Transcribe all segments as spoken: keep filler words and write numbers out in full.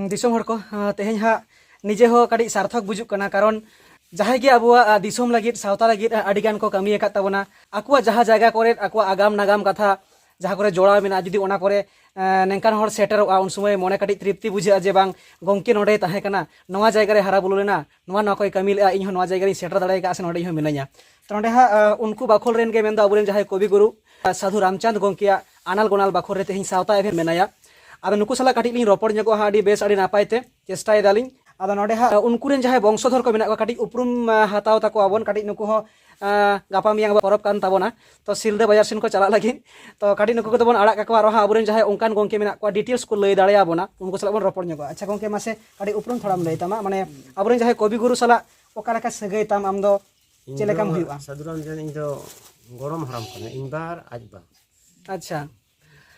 ᱫᱤᱥᱚᱢ ᱦᱚᱲ ᱠᱚ, ᱟᱸ, ᱛᱮᱦᱮᱧ ᱦᱟᱸᱜ ᱱᱤᱡᱮ ᱦᱚᱸ ᱠᱟᱹᱴᱤᱡ ᱥᱟᱨᱛᱷᱚᱠ ᱵᱩᱡᱩᱜ ᱠᱟᱱᱟ, ᱠᱟᱨᱚᱱ ᱡᱟᱦᱟᱸᱭ ᱜᱮ ᱟᱵᱚᱣᱟᱜ, ᱟᱸ, ᱫᱤᱥᱚᱢ ᱞᱟᱹᱜᱤᱫ, ᱥᱟᱶᱛᱟ ᱞᱟᱹᱜᱤᱫ, ᱟᱸ, ᱟᱹᱰᱤ ᱜᱟᱱ ᱠᱚ ᱠᱟᱹᱢᱤ ᱟᱠᱟᱫ ᱛᱟᱵᱚᱱᱟ, ᱟᱠᱚᱣᱟᱜ ᱡᱟᱦᱟᱸ ᱡᱟᱭᱜᱟ ᱠᱚᱨᱮ ᱟᱠᱚᱣᱟᱜ ᱟᱜᱟᱢ ᱱᱟᱜᱟᱢ ᱠᱟᱛᱷᱟ ᱡᱟᱦᱟᱸ ᱠᱚᱨᱮ ᱡᱚᱲᱟᱣ ᱢᱮᱱᱟᱜᱼᱟ, ᱡᱩᱫᱤ ᱚᱱᱟ ᱠᱚᱨᱮ, ᱟᱸ, ᱱᱮᱝᱠᱟᱱ ᱦᱚᱲ ᱥᱮᱴᱮᱨᱚᱜᱼᱟ, ᱩᱱ ᱥᱚᱢᱚᱭ ᱢᱚᱱᱮ ᱠᱟᱹᱴᱤᱡ ᱛᱨᱤᱯᱛᱤ ᱵᱩᱡᱷᱟᱹᱜᱼᱟ ᱡᱮ, "ᱵᱟᱝ, ᱜᱚᱢᱠᱮ ᱱᱚᱸᱰᱮᱭ ᱛᱟᱦᱮᱸ ᱠᱟᱱᱟ, ᱱᱚᱣᱟ ᱱᱚᱣᱟ ᱠᱚᱭ ᱠᱟᱹᱢᱤ ᱞᱮᱜᱼᱟ, ᱤᱧ ᱦᱚᱸ ᱱᱚᱣᱟ ᱡᱟᱭᱜᱟ ᱨᱤᱧ ᱥᱮᱴᱮᱨ ᱫᱟᱲᱮ ᱟᱠᱟᱫᱼᱟ ᱥᱮ ᱱᱚᱸᱰᱮ ᱤᱧ ᱦᱚᱸ ᱢᱤᱱᱟᱹᱧᱟ᱾" ᱛᱚ ᱱᱚᱸᱰᱮ ᱦᱟᱸᱜ, ᱟᱸ, ᱩᱱᱠᱩ ᱵᱟᱠᱷᱳᱞ ᱨᱮᱱ ᱜᱮ ᱢᱮᱱᱫᱚ ᱟᱵᱚᱨᱮᱱ ᱡᱟᱦᱟᱸᱭ ᱠᱚᱵᱤ ᱜᱩᱨᱩ, ᱟᱸ, ᱥᱟᱫᱷᱩ ᱨᱟᱢᱪᱟᱸᱫᱽ ᱜᱚᱢᱠᱮᱭᱟᱜ ᱟᱱᱟᱞ ᱜᱚᱱᱟᱞ ᱵᱟᱠᱷᱳᱞ ᱨᱮ ᱛᱮᱦᱮᱧ ᱥᱟᱶᱛᱟ ᱮᱵᱷᱮᱱ ᱢᱮᱱᱟᱭᱟ᱾ ᱟᱫᱚ ᱱᱩᱠᱩ ᱥᱟᱞᱟᱜ ᱠᱟᱹᱴᱤᱡ ᱞᱤᱧ ᱨᱚᱯᱚᱲ ᱧᱚᱜᱚᱜᱼᱟ ᱦᱟᱸᱜ ᱟᱹᱰᱤ ᱵᱮᱥ, ᱟᱹᱰᱤ ᱱᱟᱯᱟᱭ ᱛᱮ ᱪᱮᱥᱴᱟᱭ ᱫᱟᱞᱤᱧ᱾ ᱟᱫᱚ ᱱᱚᱸᱰᱮ ᱦᱟᱸᱜ, ᱟᱸ, ᱩᱱᱠᱩ ᱨᱮᱱ ᱡᱟᱦᱟᱸᱭ ᱵᱚᱝᱥᱚᱫᱷᱚᱨ ᱠᱚ ᱢᱮᱱᱟᱜ ᱠᱚᱣᱟ, ᱠᱟᱹᱴᱤᱡ ᱩᱯᱨᱩᱢ, ᱟᱸ, ᱦᱟᱛᱟᱣ ᱛᱟᱠᱚᱣᱟᱵᱚᱱ, ᱠᱟᱹᱴᱤᱡ ᱱᱩᱠᱩ ᱦᱚᱸ, ᱟᱸ, ᱜᱟᱯᱟ ᱢᱮᱭᱟᱝ ᱟᱵᱚᱣᱟᱜ ᱯᱚᱨᱚᱵᱽ ᱠᱟᱱ ᱛᱟᱵᱚᱱᱟ, ᱛᱚ ᱥᱤᱞᱫᱟᱹ ᱵᱟᱡᱟᱨ ᱥᱮᱱ ᱠᱚ ᱪᱟᱞᱟᱜ ᱞᱟᱹᱜᱤᱫ᱾ ᱛᱚ ᱠᱟᱹᱴᱤᱡ ᱱᱩᱠᱩ ᱠᱚᱫᱚ ᱵᱚᱱ ᱟᱲᱟᱜ ᱠᱟᱠᱚᱣᱟ, ᱟᱨᱚ ᱦᱟᱸᱜ ᱟᱵᱚᱨᱮᱱ ᱡᱟᱦᱟᱸᱭ ᱚᱱᱠᱟᱱ ᱜᱚᱢᱠᱮ ᱢᱮᱱᱟᱜ ᱠᱚᱣᱟ, ᱰᱤᱴᱮᱞᱥ ᱠᱚ ᱞᱟᱹᱭ ᱫᱟᱲᱮᱭᱟᱵᱚᱱᱟ, ᱩᱱᱠᱩ ᱥᱟᱞᱟᱜ ᱵᱚᱱ ᱨᱚᱯᱚᱲ ᱧᱚᱜᱚᱜᱼᱟ᱾ ᱟᱪᱪᱷᱟ ᱜᱚᱢᱠᱮ, ᱢᱟᱥᱮ ᱠᱟᱹᱴᱤᱡ ᱩᱯᱨᱩᱢ ᱛᱷᱚᱲᱟᱢ ᱞᱟᱹᱭ ᱛᱟᱢᱟ, ᱢᱟᱱᱮ ᱟᱵᱚᱨᱮᱱ ᱡᱟᱦᱟᱸᱭ ᱠᱚᱵᱤ ᱜᱩᱨᱩ ᱥᱟᱞᱟᱜ ᱚᱠᱟ ᱞᱮᱠᱟ ᱥᱟᱹᱜᱟᱹᱭ ᱛᱟᱢ ᱟᱢ ᱫᱚ? ᱤᱧ ᱪᱮᱫ ᱞᱮᱠᱟᱢ ᱫᱚ ᱦᱩᱭᱩᱜᱼᱟ? ᱥᱟᱹᱫᱷᱩ ᱨᱟᱢᱪᱟᱸᱫᱽ, ᱤᱧ ᱫᱚ ᱜᱚᱲᱚᱢ ᱦᱟᱲᱟᱢ ᱠᱟᱱᱟ, ᱤᱧ ᱵᱟ ᱟᱨ ᱟᱡ ᱵᱟ᱾ ᱟᱪᱪᱷᱟ,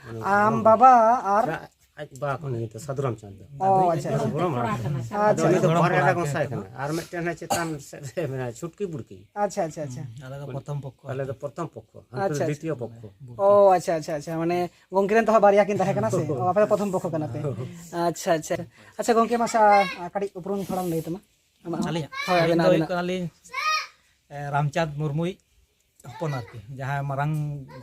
ᱢᱟᱱᱮ ᱟᱢ ᱜᱚᱲᱚᱢ ᱵᱟᱵᱟ ᱟᱨ ᱦᱟᱲᱟᱢ᱾ ᱟᱡ ᱵᱟ ᱠᱟᱱᱟ ᱱᱤᱛᱚᱜ ᱥᱟᱹᱫᱷᱩ ᱨᱟᱢᱪᱟᱸᱫᱽ ᱫᱚ᱾ ᱚ, ᱟᱪᱪᱷᱟ, ᱟᱪᱪᱷᱟ᱾ ᱜᱚᱲᱚᱢ ᱦᱟᱲᱟᱢ᱾ ᱟᱪᱪᱷᱟ, ᱟᱫᱚ ᱩᱱᱤ ᱫᱚ ᱟᱪᱪᱷᱟ᱾ ᱵᱟᱨ ᱮᱨᱟ ᱜᱚᱸᱥᱟᱭ ᱠᱟᱱᱟ, ᱟᱨ ᱢᱤᱫᱴᱮᱱ ᱦᱮᱱᱟᱭ ᱪᱮᱛᱟᱱ ᱥᱮᱫ ᱨᱮ ᱢᱮᱱᱟᱭᱟ, ᱪᱷᱩᱴᱠᱤ ᱵᱩᱲᱠᱤ᱾ ᱟᱪᱪᱷᱟ, ᱟᱪᱪᱷᱟ, ᱟᱪᱪᱷᱟ᱾ ᱟᱞᱮ ᱫᱚ ᱯᱨᱚᱛᱷᱚᱢ ᱯᱚᱠᱠᱷᱚ, ᱦᱟᱱᱛᱮ ᱟᱪᱪᱷᱟ, ᱫᱚ ᱟᱪᱪᱷᱟ᱾ ᱫᱤᱛᱤᱭᱚ ᱯᱚᱠᱠᱷᱚ᱾ ᱚ, ᱟᱪᱪᱷᱟ, ᱟᱪᱪᱷᱟ, ᱟᱪᱪᱷᱟ᱾ ᱢᱟᱱᱮ ᱜᱚᱝᱠᱮ ᱨᱮᱱ ᱫᱚ ᱦᱟᱸᱜ ᱵᱟᱨᱭᱟ ᱠᱤᱱ ᱛᱟᱦᱮᱸ ᱠᱟᱱᱟ ᱥᱮ? ᱚ, ᱟᱯᱮ ᱫᱚ ᱯᱨᱚᱛᱷᱚᱢ ᱯᱚᱠᱠᱷᱚ ᱠᱟᱱᱟ ᱯᱮ᱾ ᱟᱪᱪᱷᱟ, ᱟᱪᱪᱷᱟ᱾ ᱟᱪᱪᱷᱟ ᱜᱚᱝᱠᱮ, ᱢᱟᱥᱮ, ᱟ, ᱠᱟᱹᱴᱤᱡ ᱩᱯᱨᱩᱢ ᱛᱷᱚᱲᱟᱢ ᱞᱟᱹᱭ ᱛᱟᱢᱟ? ᱟᱢᱟᱜ ᱦᱚᱸ? ᱟᱹᱞᱤᱧᱟᱜ? ᱦᱳᱭ, ᱟᱹᱞᱤᱧ ᱟᱵᱮᱱᱟᱜ, ᱫᱚ ᱦᱩᱭᱩᱜ ᱟᱵᱮᱱᱟᱜ᱾ ᱠᱟᱱᱟᱞᱤᱧ, ᱮ, ᱨᱟᱢᱪᱟᱸᱫᱽ ᱢᱩᱨᱢᱩᱭᱤᱡ ᱦᱚᱯᱚᱱ ᱟᱨᱠᱤ, ᱡᱟᱦᱟᱸᱭ ᱢᱟᱨᱟᱝ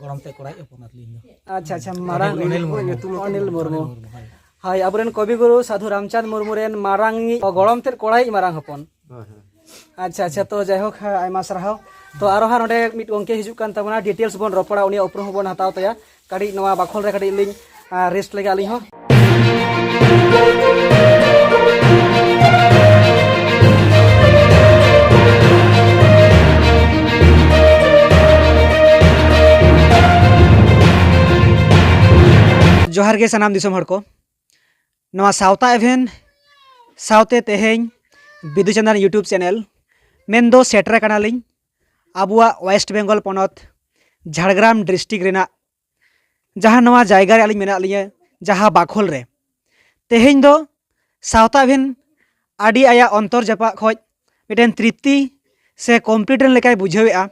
ᱜᱚᱲᱚᱢ ᱛᱮᱫ ᱠᱚᱲᱟᱭᱤᱡ ᱦᱚᱯᱚᱱ ᱟᱨᱠᱤ ᱤᱧ ᱫᱚ᱾ ᱟᱪᱪᱷᱟ, ᱟᱪᱪᱷᱟ, ᱢᱟᱨᱟᱝ ᱚᱱᱤᱞ ᱢᱩᱨᱢᱩ᱾ ᱚᱱᱤᱞ ᱢᱩᱨᱢᱩ᱾ ᱚᱱᱤᱞ ᱢᱩᱨᱢᱩ, ᱦᱳᱭ᱾ ᱦᱳᱭ, ᱟᱵᱚᱨᱮᱱ ᱠᱚᱵᱤ ᱜᱩᱨᱩ ᱥᱟᱫᱷᱩ ᱨᱟᱢᱪᱟᱸᱫᱽ ᱢᱩᱨᱢᱩ ᱨᱮᱱ ᱢᱟᱨᱟᱝᱤᱡ ᱜᱚᱲᱚᱢ ᱛᱮᱫ ᱠᱚᱲᱟᱭᱤᱡ ᱢᱟᱨᱟᱝ ᱦᱚᱯᱚᱱ᱾ ᱦᱳᱭ, ᱦᱳᱭ᱾ ᱟᱪᱪᱷᱟ, ᱟᱪᱪᱷᱟ, ᱛᱚ ᱡᱟᱭᱦᱳᱠ, ᱟᱭᱢᱟ ᱥᱟᱨᱦᱟᱣ᱾ ᱛᱚ ᱟᱨᱚ ᱦᱟᱸᱜ ᱱᱚᱰᱮ ᱢᱤᱫ ᱜᱚᱝᱠᱮ ᱦᱤᱡᱩᱜ ᱠᱟᱱ ᱛᱟᱵᱚᱱᱟ, ᱰᱤᱴᱮᱞᱥ ᱵᱚᱱ ᱨᱚᱯᱚᱲᱟ, ᱩᱱᱤᱭᱟᱜ ᱩᱯᱨᱩᱢ ᱦᱚᱸᱵᱚᱱ ᱦᱟᱛᱟᱣ ᱛᱟᱭᱟ᱾ ᱠᱟᱹᱴᱤᱡ ᱱᱚᱣᱟ ᱵᱟᱠᱷᱳᱞ ᱨᱮ ᱠᱟᱹᱴᱤᱡ ᱞᱤᱧ, ᱟᱸ, ᱨᱮᱥᱴ ᱞᱮᱜᱮ ᱟᱹᱞᱤᱧ ᱦᱚᱸ᱾ ᱡᱚᱦᱟᱨ ᱜᱮ ᱥᱟᱱᱟᱢ ᱫᱤᱥᱚᱢ ᱦᱚᱲ ᱠᱚ᱾ ᱱᱚᱣᱟ ᱥᱟᱶᱛᱟ ᱮᱵᱷᱮᱱ ᱥᱟᱶᱛᱮ ᱛᱮᱦᱮᱧ ᱵᱤᱫᱩ ᱪᱟᱸᱫᱟᱱ YouTube ᱪᱮᱱᱮᱞ ᱢᱮᱱᱫᱚ ᱥᱮᱴᱮᱨ ᱟᱠᱟᱱᱟᱞᱤᱧ ᱟᱵᱚᱣᱟᱜ ᱳᱭᱮᱥᱴ ᱵᱮᱝᱜᱚᱞ ᱯᱚᱱᱚᱛ ᱡᱷᱟᱲᱜᱨᱟᱢ ᱰᱤᱥᱴᱨᱤᱠᱴ ᱨᱮᱱᱟᱜ ᱡᱟᱦᱟᱸ ᱱᱚᱣᱟ ᱡᱟᱭᱜᱟ ᱨᱮ ᱟᱹᱞᱤᱧ ᱢᱮᱱᱟᱜ ᱞᱤᱧᱟᱹ, ᱡᱟᱦᱟᱸ ᱵᱟᱠᱷᱳᱞ ᱨᱮ᱾ ᱛᱮᱦᱮᱧ ᱫᱚ ᱥᱟᱶᱛᱟ ᱮᱵᱷᱮᱱ ᱟᱹᱰᱤ ᱟᱭᱟᱜ ᱚᱱᱛᱚᱨ ᱡᱟᱯᱟᱜ ᱠᱷᱚᱡ ᱢᱤᱫᱴᱮᱱ ᱛᱨᱤᱯᱛᱤ ᱥᱮ ᱠᱚᱢᱯᱞᱤᱴ ᱮᱱ ᱞᱮᱠᱟᱭ ᱵᱩᱡᱷᱟᱹᱣᱮᱫᱼᱟ᱾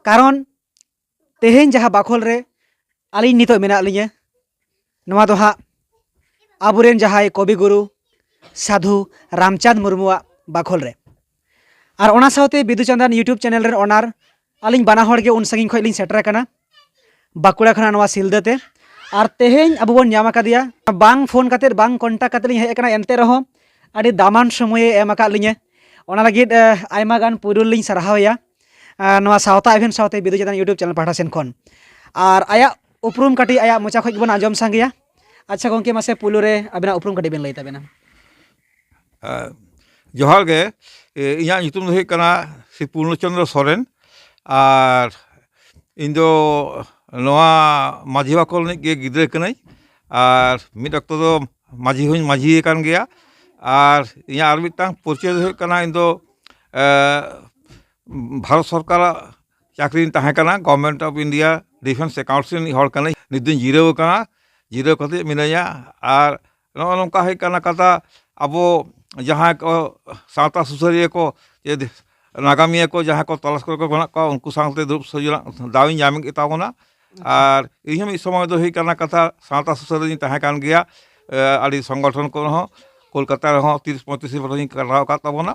ᱠᱟᱨᱚᱱ ᱛᱮᱦᱮᱧ ᱡᱟᱦᱟᱸ ᱵᱟᱠᱷᱳᱞ ᱨᱮ ᱟᱹᱞᱤᱧ ᱱᱤᱛᱚᱜ ᱢᱮᱱᱟᱜ ᱞᱤᱧᱟᱹ, ᱱᱚᱣᱟ ᱫᱚ ᱦᱟᱸᱜ ᱟᱵᱚᱨᱮᱱ ᱡᱟᱦᱟᱸᱭ ᱠᱚᱵᱤ ᱜᱩᱨᱩ ᱥᱟᱫᱷᱩ ᱨᱟᱢᱪᱟᱸᱫᱽ ᱢᱩᱨᱢᱩᱣᱟᱜ ᱵᱟᱠᱷᱳᱞ ᱨᱮ᱾ ᱟᱨ ᱚᱱᱟ ᱥᱟᱶᱛᱮ ᱵᱤᱫᱩ ᱪᱟᱸᱫᱟᱱ YouTube ᱪᱮᱱᱮᱞ ᱨᱮᱱ ᱚᱱᱟᱨ, ᱟᱹᱞᱤᱧ ᱵᱟᱱᱟ ᱦᱚᱲ ᱜᱮ ᱩᱱ ᱥᱟᱺᱜᱤᱧ ᱠᱷᱚᱱ ᱞᱤᱧ ᱥᱮᱴᱮᱨ ᱟᱠᱟᱱᱟ, ᱵᱟᱸᱠᱩᱲᱟ ᱠᱷᱚᱱᱟᱜ ᱱᱚᱣᱟ ᱥᱤᱞᱫᱟᱹ ᱛᱮ᱾ ᱟᱨ ᱛᱮᱦᱮᱧ ᱟᱵᱚ ᱵᱚᱱ ᱧᱟᱢ ᱟᱠᱟᱫᱮᱭᱟ, ᱵᱟᱝ ᱯᱷᱳᱱ ᱠᱟᱛᱮᱫ, ᱵᱟᱝ ᱠᱚᱱᱴᱟᱠᱴ ᱠᱟᱛᱮᱫ ᱞᱤᱧ ᱦᱮᱡ ᱟᱠᱟᱱᱟ, ᱮᱱᱛᱮ ᱨᱮᱦᱚᱸ ᱟᱹᱰᱤ ᱫᱟᱢᱟᱱ ᱥᱚᱢᱚᱭᱮ ᱮᱢ ᱟᱠᱟᱫ ᱞᱤᱧᱟᱹ᱾ ᱚᱱᱟ ᱞᱟᱹᱜᱤᱫ, ᱮ, ᱟᱭᱢᱟ ᱜᱟᱱ ᱯᱩᱭᱞᱩ ᱞᱤᱧ ᱥᱟᱨᱦᱟᱣᱮᱭᱟ, ᱮ, ᱱᱚᱣᱟ ᱥᱟᱶᱛᱟ ᱮᱵᱷᱮᱱ ᱥᱟᱶᱛᱮ ᱵᱤᱫᱩ ᱪᱟᱸᱫᱟᱱ YouTube ᱪᱮᱱᱮᱞ ᱯᱟᱦᱴᱟ ᱥᱮᱱ ᱠᱷᱚᱱ᱾ ᱟᱨ ᱟᱭᱟᱜ ᱩᱯᱨᱩᱢ ᱠᱟᱹᱴᱤᱡ ᱟᱭᱟᱜ ᱢᱚᱪᱟ ᱠᱷᱚᱱ ᱜᱮᱵᱚᱱ ᱟᱸᱡᱚᱢ ᱥᱟᱸᱜᱮᱭᱟ᱾ ᱟᱪᱪᱷᱟ ᱜᱚᱢᱠᱮ, ᱢᱟᱥᱮ ᱯᱩᱭᱞᱩ ᱨᱮ ᱟᱵᱤᱱᱟᱜ ᱩᱯᱨᱩᱢ ᱠᱟᱹᱴᱤᱡ ᱵᱤᱱ ᱞᱟᱹᱭ ᱛᱟᱵᱮᱱᱟ᱾ ᱮ, ᱡᱚᱦᱟᱨ ᱜᱮ᱾ ᱮ, ᱤᱧᱟᱹᱜ ᱧᱩᱛᱩᱢ ᱫᱚ ᱦᱩᱭᱩᱜ ᱠᱟᱱᱟ ᱥᱨᱤ ᱯᱩᱨᱱᱚᱪᱚᱱᱫᱨᱚ ᱥᱚᱨᱮᱱ᱾ ᱟᱨ ᱤᱧ ᱫᱚ ᱱᱚᱣᱟ ᱢᱟᱹᱡᱷᱤ ᱵᱟᱠᱷᱳᱞ ᱨᱤᱱᱤᱡ ᱜᱮ ᱜᱤᱫᱽᱨᱟᱹ ᱠᱟᱹᱱᱟᱹᱧ᱾ ᱟᱨ ᱢᱤᱫ ᱚᱠᱛᱚ ᱫᱚ ᱢᱟᱹᱡᱷᱤ ᱦᱚᱸᱧ ᱢᱟᱹᱡᱷᱤ ᱟᱠᱟᱱ ᱜᱮᱭᱟ᱾ ᱟᱨ ᱤᱧᱟᱹᱜ ᱟᱨ ᱢᱤᱫᱴᱟᱝ ᱯᱚᱨᱤᱪᱚᱭ ᱫᱚ ᱦᱩᱭᱩᱜ ᱠᱟᱱᱟ, ᱤᱧ ᱫᱚ, ᱮ, ᱵᱷᱟᱨᱚᱛ ᱥᱚᱨᱠᱟᱨᱟᱜ ᱪᱟᱹᱠᱨᱤᱧ ᱛᱟᱦᱮᱸ ᱠᱟᱱᱟ, Government of India Defence Accounts ᱨᱤᱱᱤᱡ ᱦᱚᱲ ᱠᱟᱹᱱᱟᱹᱧ᱾ ᱱᱤᱛ ᱫᱩᱧ ᱡᱤᱨᱟᱹᱣ ᱟᱠᱟᱱᱟ, ᱡᱤᱨᱟᱹᱣ ᱠᱟᱛᱮ ᱢᱤᱱᱟᱹᱧᱟ᱾ ᱟᱨ ᱱᱚᱜᱼᱚ ᱱᱚᱝᱠᱟ ᱦᱩᱭᱩᱜ ᱠᱟᱱᱟ ᱠᱟᱛᱷᱟ, ᱟᱵᱚ ᱡᱟᱦᱟᱸᱭ ᱠᱚ ᱥᱟᱶᱛᱟ ᱥᱩᱥᱟᱹᱨᱤᱭᱟᱹ ᱠᱚ, ᱡᱮ ᱱᱟᱜᱟᱢᱤᱭᱟᱹ ᱠᱚ ᱡᱟᱦᱟᱸᱭ ᱠᱚ ᱛᱚᱞᱟᱥ ᱠᱚᱨᱮ ᱠᱚ ᱢᱮᱱᱟᱜ ᱠᱚᱣᱟ, ᱩᱱᱠᱩ ᱥᱟᱶᱛᱮ ᱫᱩᱲᱩᱵ ᱥᱚᱡᱷᱮ ᱨᱮᱱᱟᱜ ᱫᱟᱣ ᱤᱧ ᱧᱟᱢ ᱠᱮᱫ ᱛᱟᱵᱚᱱᱟ᱾ ᱟᱨ ᱤᱧ ᱦᱚᱸ ᱢᱤᱫ ᱥᱚᱢᱚᱭ ᱫᱚ ᱦᱩᱭᱩᱜ ᱠᱟᱱᱟ ᱠᱟᱛᱷᱟ, ᱥᱟᱶᱛᱟ ᱥᱩᱥᱟᱹᱨᱤᱭᱟᱹᱧ ᱛᱟᱦᱮᱸ ᱠᱟᱱ ᱜᱮᱭᱟ, ᱮ, ᱟᱹᱰᱤ ᱥᱚᱝᱜᱚᱴᱷᱚᱱ ᱠᱚᱨᱮ ᱦᱚᱸ᱾ ᱠᱳᱞᱠᱟᱛᱟ ᱨᱮᱦᱚᱸ ᱛᱤᱨᱤᱥ ᱯᱚᱸᱭᱛᱨᱤᱥ ᱵᱚᱪᱷᱚᱨᱤᱧ ᱠᱟᱴᱟᱣ ᱟᱠᱟᱫ ᱛᱟᱵᱚᱱᱟ᱾